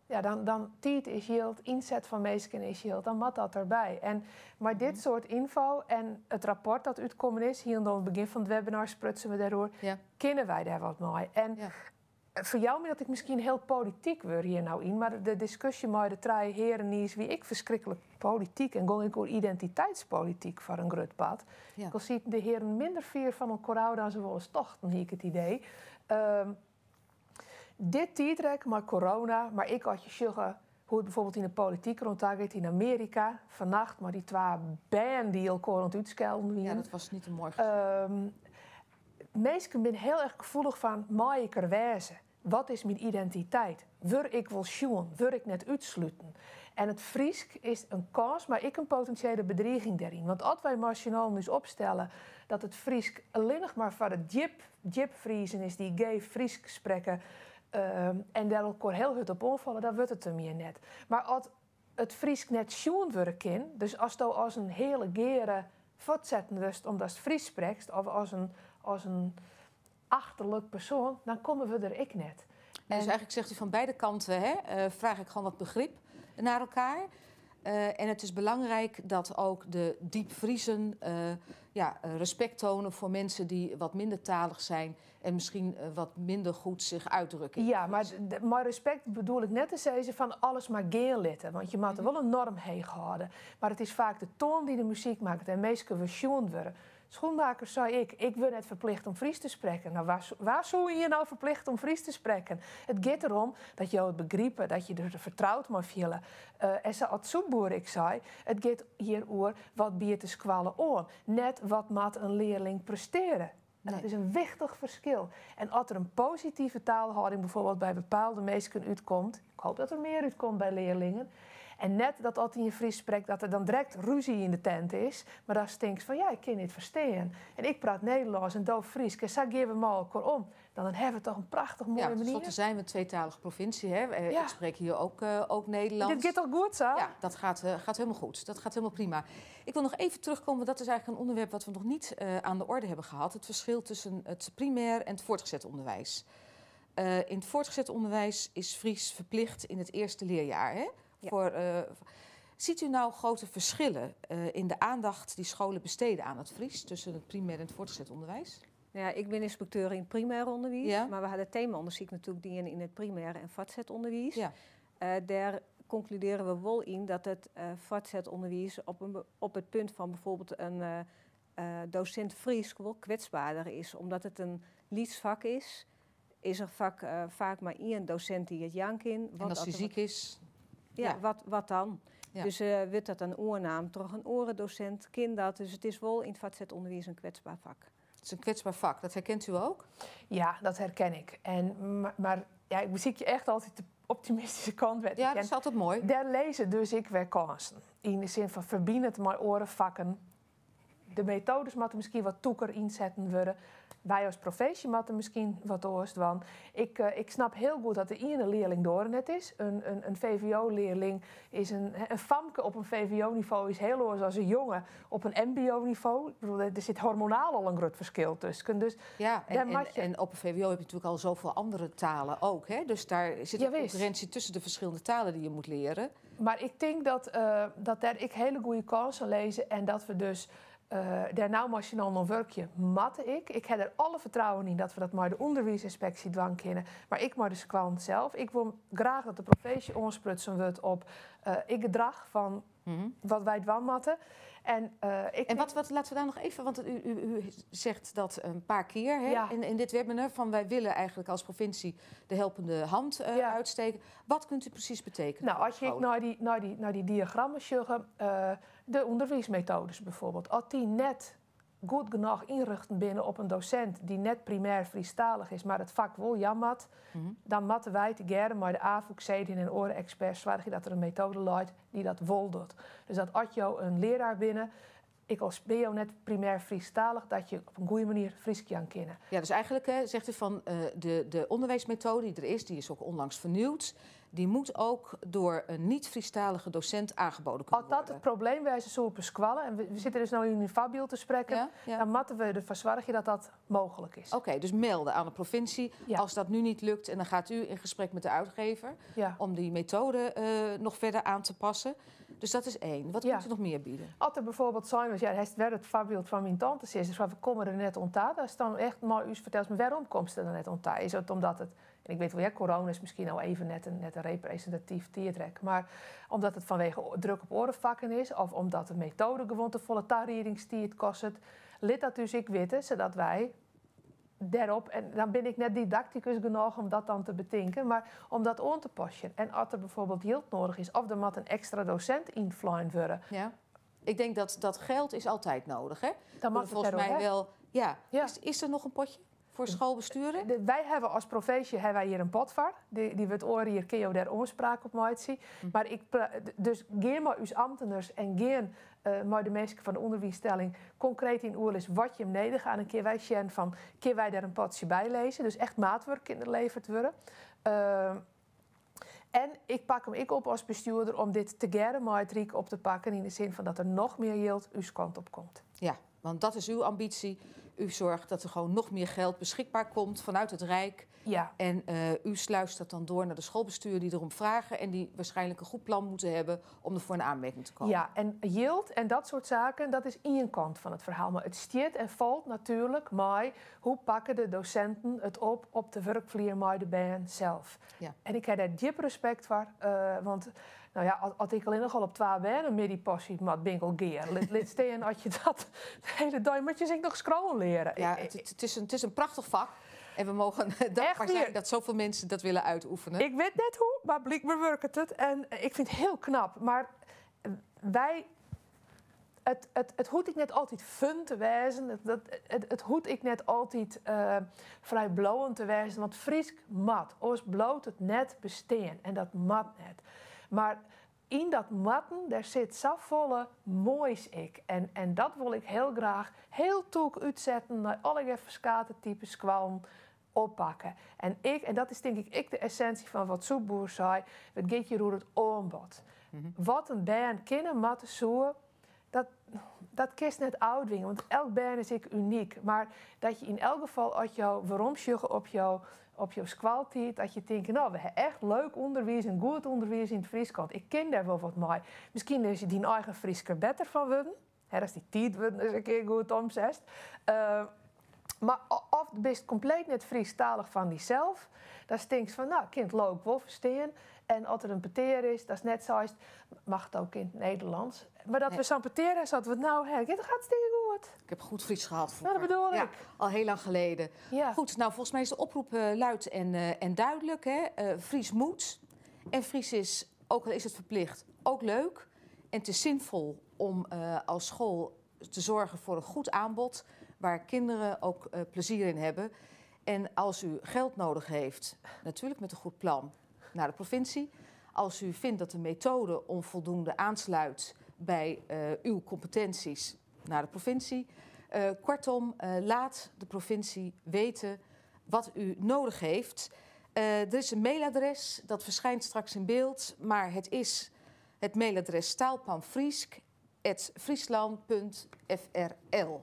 ja, dan tiid is jild, ynset fan minsken is jild, dan moat dat derby. En mei dit soart ynfo en it rapport dat útkommen is, hielendal oan it begjin fan it webinar sprutsen we dêroer, kinne wy dêr wat mei. En ferjou my dat ik miskien hiel polityk wurd hjir no yn, mar de diskusje mei de trije hearen niis wie ek ferskriklik polityk en gong ek oer identiteitspolityk foar in grut part. Ek al sieten de hearen minder fier fan elkoar ôf dan se wolris tochten, hie ik it idee. Dit tiidrek mei corona, mar ek as je sjogge hoe't it bijvoorbeeld yn de polityk deroan ta giet yn Amearika, fannacht mei dy twa bern dy't elkoar oan it útskelden Ja, wienen. dat was niet een mooi gezicht. Minsken binne hiel erch gefoelich fan, mei ik der wêze? Wat is myn identiteit? Wurd ik wol sjoen? Wurd ik net útsluten? En it Frysk is in kâns, mar ek in potinsjele bedriging dêryn. Want as wy mei syn allen ús opstelle dat it Frysk allinnich mar foar de djip Friezen is dy't geef Frysk sprekke, en dêr elkoar hiel hurd op oanfalle, dan wurdt it him hjir net. Mar as it Frysk net sjoen wurde kin, dus asto as in heale geare fuortsetten wurdst omdatst Frysk sprekst of as in achterlik persoan, dan komme we der ek net. Nee, dus eigenlijk zegt u van beide kanten, hè, vraag ik gewoon wat begrip naar elkaar. En het is belangrijk dat ook de diep-Friezen respect tonen voor mensen die wat minder talig zijn en misschien wat minder goed zich uitdrukken. Ja, maar respect bedoel ik net te zeggen van alles maar gean litte. Want je moet er wol in norm heech hâlde. Mar it is faak de toan dy't de muzyk makket en minsken wurde sjoen wurde. Schoenmaker sei ik, ik wurd net ferplichte om Frysk te sprekken. Nou, waar soe je nou ferplicht om Frysk te sprekken? It giet derom dat jo it begripe, dat je der fertroud mei fiele. En sa as Soepboer ek sei, it giet hjir oer wat biedt de skoalle oan, net wat moat in learling prestearje. En dat is in wichtich ferskil. En as der in positive taalhâlding bijvoorbeeld by bepaalde minsken útkomt, ik hoopje dat der mear útkomt by learlingen, en net dat as ien Frysk sprekt dat der dan direkt rúzje yn de tent is, mar dan tinkst fan ja, ik kin dit ferstean. En ik praat Nederlânsk en do Frysk en sa gean we mei elkoar om. Dan hawwe we toch in prachtich moaie Ja, manier. tenslotte zijn we een tweetalige provincie. Hè? Ik spreek hier ook Nederlands. Dit giet toch goed sa? Ja, dat gaat helemaal goed. Dat gaat helemaal prima. Ik wil nog even terugkomen, want dat is eigenlijk een onderwerp wat we nog niet aan de orde hebben gehad. Het verschil tussen het primair en het voortgezet onderwijs. In het voortgezet onderwijs is Fries verplicht in het eerste leerjaar. Hè? Ja. Ziet u nou grote verschillen in de aandacht die scholen besteden aan het Fries tussen het primair en het voortgezet onderwijs? Ik bin ynspekteur yn it primair ûnderwiis, mar we hawwe it temaûndersyk natuerlik dien yn it primair en fuortset ûnderwiis. Dêr konkludearje we wol yn dat it fuortset ûnderwiis op it punt fan bijvoorbeeld in dosint Frysk wol kwetsberder is. Omdat it in lyts fak is, is der faak mar ien dosint dy't it jaan kin. En as hy siik is? Ja, wat dan? Dus wurdt dat dan oernaam troch in oare dosint? Kin dat? Dus it is wol yn it fuortset ûnderwiis in kwetsber fak. Het is een kwetsbaar vak, dat herkent u ook? Ja, dat herken ik. Maar ik besykje echt altyd de optimistyske kant wer te Ja, dat sjen. is altyd moai. Dêr lizze dus ek wer kânsen. Yn de sin fan ferbyn it mei oare fakken. De metoades moatte miskien wat tûker ynsetten wurde. Wy as provinsje moatte miskien wat oars dwaan. Ik snap hiel goed dat de iene learling doar net is. In V V O-learling is een famke op in V V O-nivo is hiel oars as in jonge op in M B O-nivo. Der sit hormonaal al in grut ferskil tusken. Dus Ja, dêr moat je en op een VWO heb je natuurlijk al zoveel andere talen ook. Hè? Dus daar zit een concurrentie tussen de verschillende talen die je moet leren. Mar ik tink dat dêr ek hiele goede kânsen lizze en dat we dus... Dêr no mei syn allen oan wurkje moatte ik. Ik ha der alle fertrouwen yn dat we dat mei de ûnderwiisynspeksje dwaan kinne, mar ek mei de skoallen sels. Ik wol graach dat de provinsje oansprutsen wurdt op it gedrach fan wat wy dwaan moatte. En, ik En wat, laten we daar nog even, want u zegt dat een paar keer, hè, in dit webinar, van wij willen eigenlijk als provincie de helpende hand uitsteken. Wat kunt u precies betekenen? Nou, als je naar die diagrammen sjogge, de ûnderwiismetoades bijvoorbeeld, as dy net goed genôch ynrjochte binne op in dosint dy't net primêr Frysktalich is, mar it fak wol jaan moat, dan moatte wy tegearre mei de Afûk, Cedin en oare eksperts soargje dat der in metoade leit dy't dat wol docht. Dus dat as jo in learaar binne, ek al binne jo net primêr Frysktalich, dat je op in goede manier Frysk jaan kinne. Ja, dus eigenlijk zegt u van de onderwijsmethode die er is, die is ook onlangs vernieuwd, die moet ook door een niet-Friestalige docent aangeboden kunnen Als dat worden. het probleem wêze soe op in skoalle, en we sitte dus no yn in foarbyld te sprekken, dan moatte we derfoar soargje dat dat mooglik is. Oké, dus melden aan de provincie als dat nu niet lukt. En dan gaat u in gesprek met de uitgever om die methode nog verder aan te passen. Dus dat is één. Wat kunt u nog meer bieden? As der bijvoorbeeld sein is, ja, hast wer it foarbyld fan myn tante is, dus we komme der net oan ta. Dat is dan echt mei ús ferteld, mar wêrom komst der dan net oan ta? Is it omdat it, en ik wit wol, ja, corona is miskien al even net in represintatyf tiidrek, mar omdat it fanwege druk op oare fakken is, of omdat de metoade gewoan te folle tariedingstiid kostet, lit dat dus ek witte, sadat wy dêrop, en dan bin ik net didaktikus genôch om dat dan te betinken, mar om dat oan te passen. En as der bijvoorbeeld jild nedich is, of der moat in ekstra dosint ynflein wurde. Ja. Ik denk dat dat geld is altijd nodig, hè? Dan moat it Volgens mij dêroer wel. Ja. Ja. Is er nog een potje voor skoalbesturen? Wy hawwe as provinsje hawwe wy hjir in pot foar. Dy wurdt oar jier kinne jo dêr oanspraak op meitsje. Mar dus gean mei ús amtners en gean mei de minsken fan de ûnderwiisstelling konkreet yn oerlis wat jim nedich hawwe. Dan kinne wy sjen fan, kinne wy dêr in potsje by lizze? Dus echt maatwurk kin der levere wurde. En ik pak him ek op as bestjoerder om dit tegearre mei it Ryk op te pakken yn de sin fan dat der noch mear jild ús kant op komt. Ja, want dat is uw ambitie. U zorgt dat er gewoon nog meer geld beschikbaar komt vanuit het Rijk. En u sluist dat dan door naar de schoolbestuur die erom vragen en die waarschijnlijk een goed plan moeten hebben om ervoor in aanmerking te komen. Ja, en jild en dat soort saken, dat is één kant van het verhaal. Maar it stiet en falt natuerlik mei hoe pakke de dosinten it op op de wurkflier mei de bern sels. En ik ha dêr djip respekt foar, want nou ja, as ik allinnich al op twa bern in middei pasje, mar bin ik al gear. Lit stean as je dat de hiele dei moat je sich noch skriuwen leare. Ja, het is een prachtig vak. En we mogen dankbaar Echt zijn wier. dat zoveel mensen dat willen uitoefenen. Ik wit net hoe, mar blykber wurket it. En ik fyn it hiel knap. Mar wy... It hoecht ek net altyd fun te wêzen. It hoecht ek net altyd frijbliuwend te wêzen. Want Frysk moat. Oars bliuwt it net bestean. En dat moat net. Mar yn dat moatten, dêr sit safolle moais ek. En dat wol ik hiel graach hiel tûk útsetten nei allegear ferskate type skoallen oppakke. En dat is tink ik ek de essinsje fan wat Soepboer sei, it giet hjir oer it oanbod. Wat in bern kinne moatte soe, dat kinst net ôftwinge, want elk bern is ek unyk. Mar dat je yn elk gefal, as jo weromsjogge op jo skoaltiid, dat je tinke, nou, we hawwe echt leuk ûnderwiis en goed ûnderwiis yn it Frysk, want ik kin dêr wol wat mei. Miskien is dyn eigen Frysk der better fan wurden. Hè, as dy tiidwurden ris in kear goed omsetst. Mar of bist kompleet net Frysktalich fan dysels, dan tinkst fan, nou, ik kin it leuk wol ferstean. En as der in petear is, dat is net sa, mag het ook in het Nederlands. Mar dat we sa'n petear hawwe, dat we it no hawwe, it giet goed. Ik heb goed Fries gehad vroeger. Nou, dat bedoel Ja, ik. al heel lang geleden. Goed, nou, volgens mij is de oproep luid en duidelijk. Hè? Fries moet. En Fries is, ook al is het verplicht, ook leuk. En het is zinvol om als school te zorgen voor een goed aanbod waar kinderen ook plezier in hebben. En als u geld nodig heeft, natuurlijk met een goed plan, naar de provincie. Als u vindt dat de methode onvoldoende aansluit bij uw competenties, naar de provincie. Kortom, laat de provincie weten wat u nodig heeft. Er is een mailadres, dat verschijnt straks in beeld, maar het is het mailadres taalplanfriesk@friesland.frl.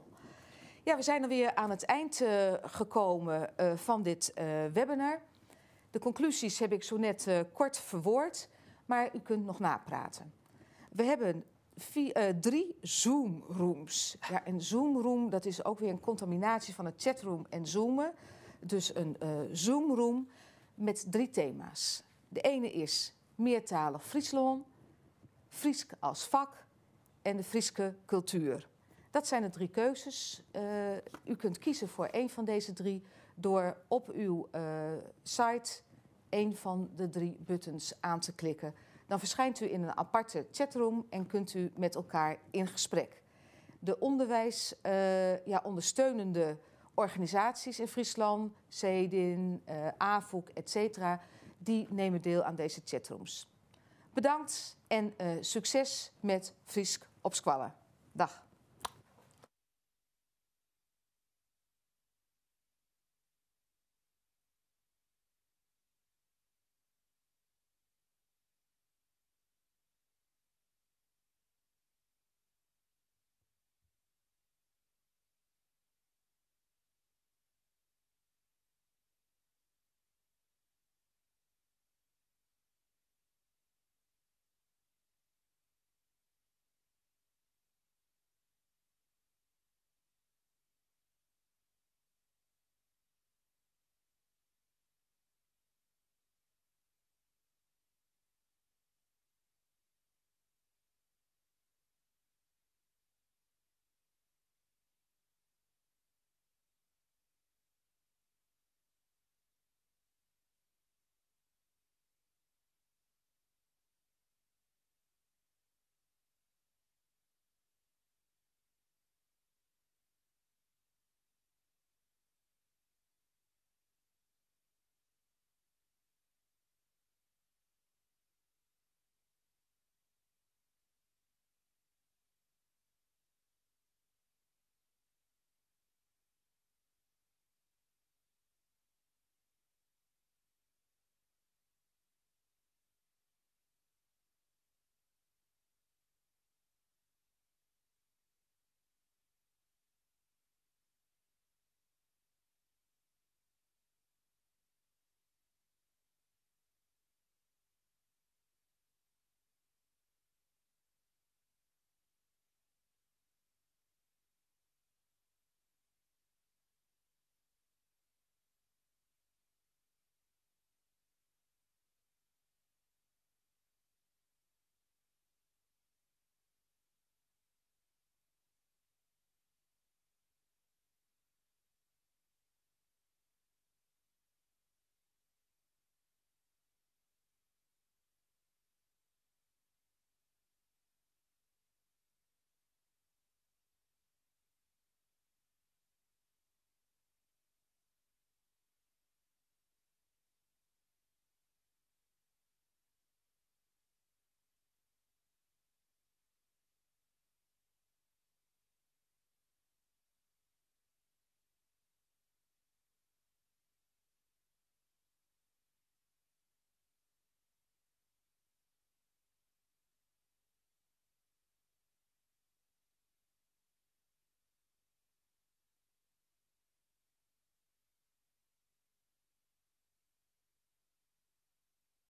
Ja, we zijn alweer aan het eind gekomen van dit webinar. De conclusies heb ik zo net kort verwoord, maar u kunt nog napraten. We hebben Drie Zoom-rooms. Ja, en Zoom-room, dat is ook weer een contaminatie van het chatroom en Zoomen. Dus een Zoom-room met drie thema's. De ene is meertalig Fryslân, Frysk als vak en de Fryske cultuur. Dat zijn de drie keuzes. U kunt kiezen voor één van deze drie door op uw site een van de drie buttons aan te klikken. Dan verschijnt u in een aparte chatroom en kunt u met elkaar in gesprek. De onderwijs, ja, ondersteunende organisaties in Friesland, Cedin, Afûk, etc., die nemen deel aan deze chatrooms. Bedankt en succes met Frysk op Skoalle. Dag.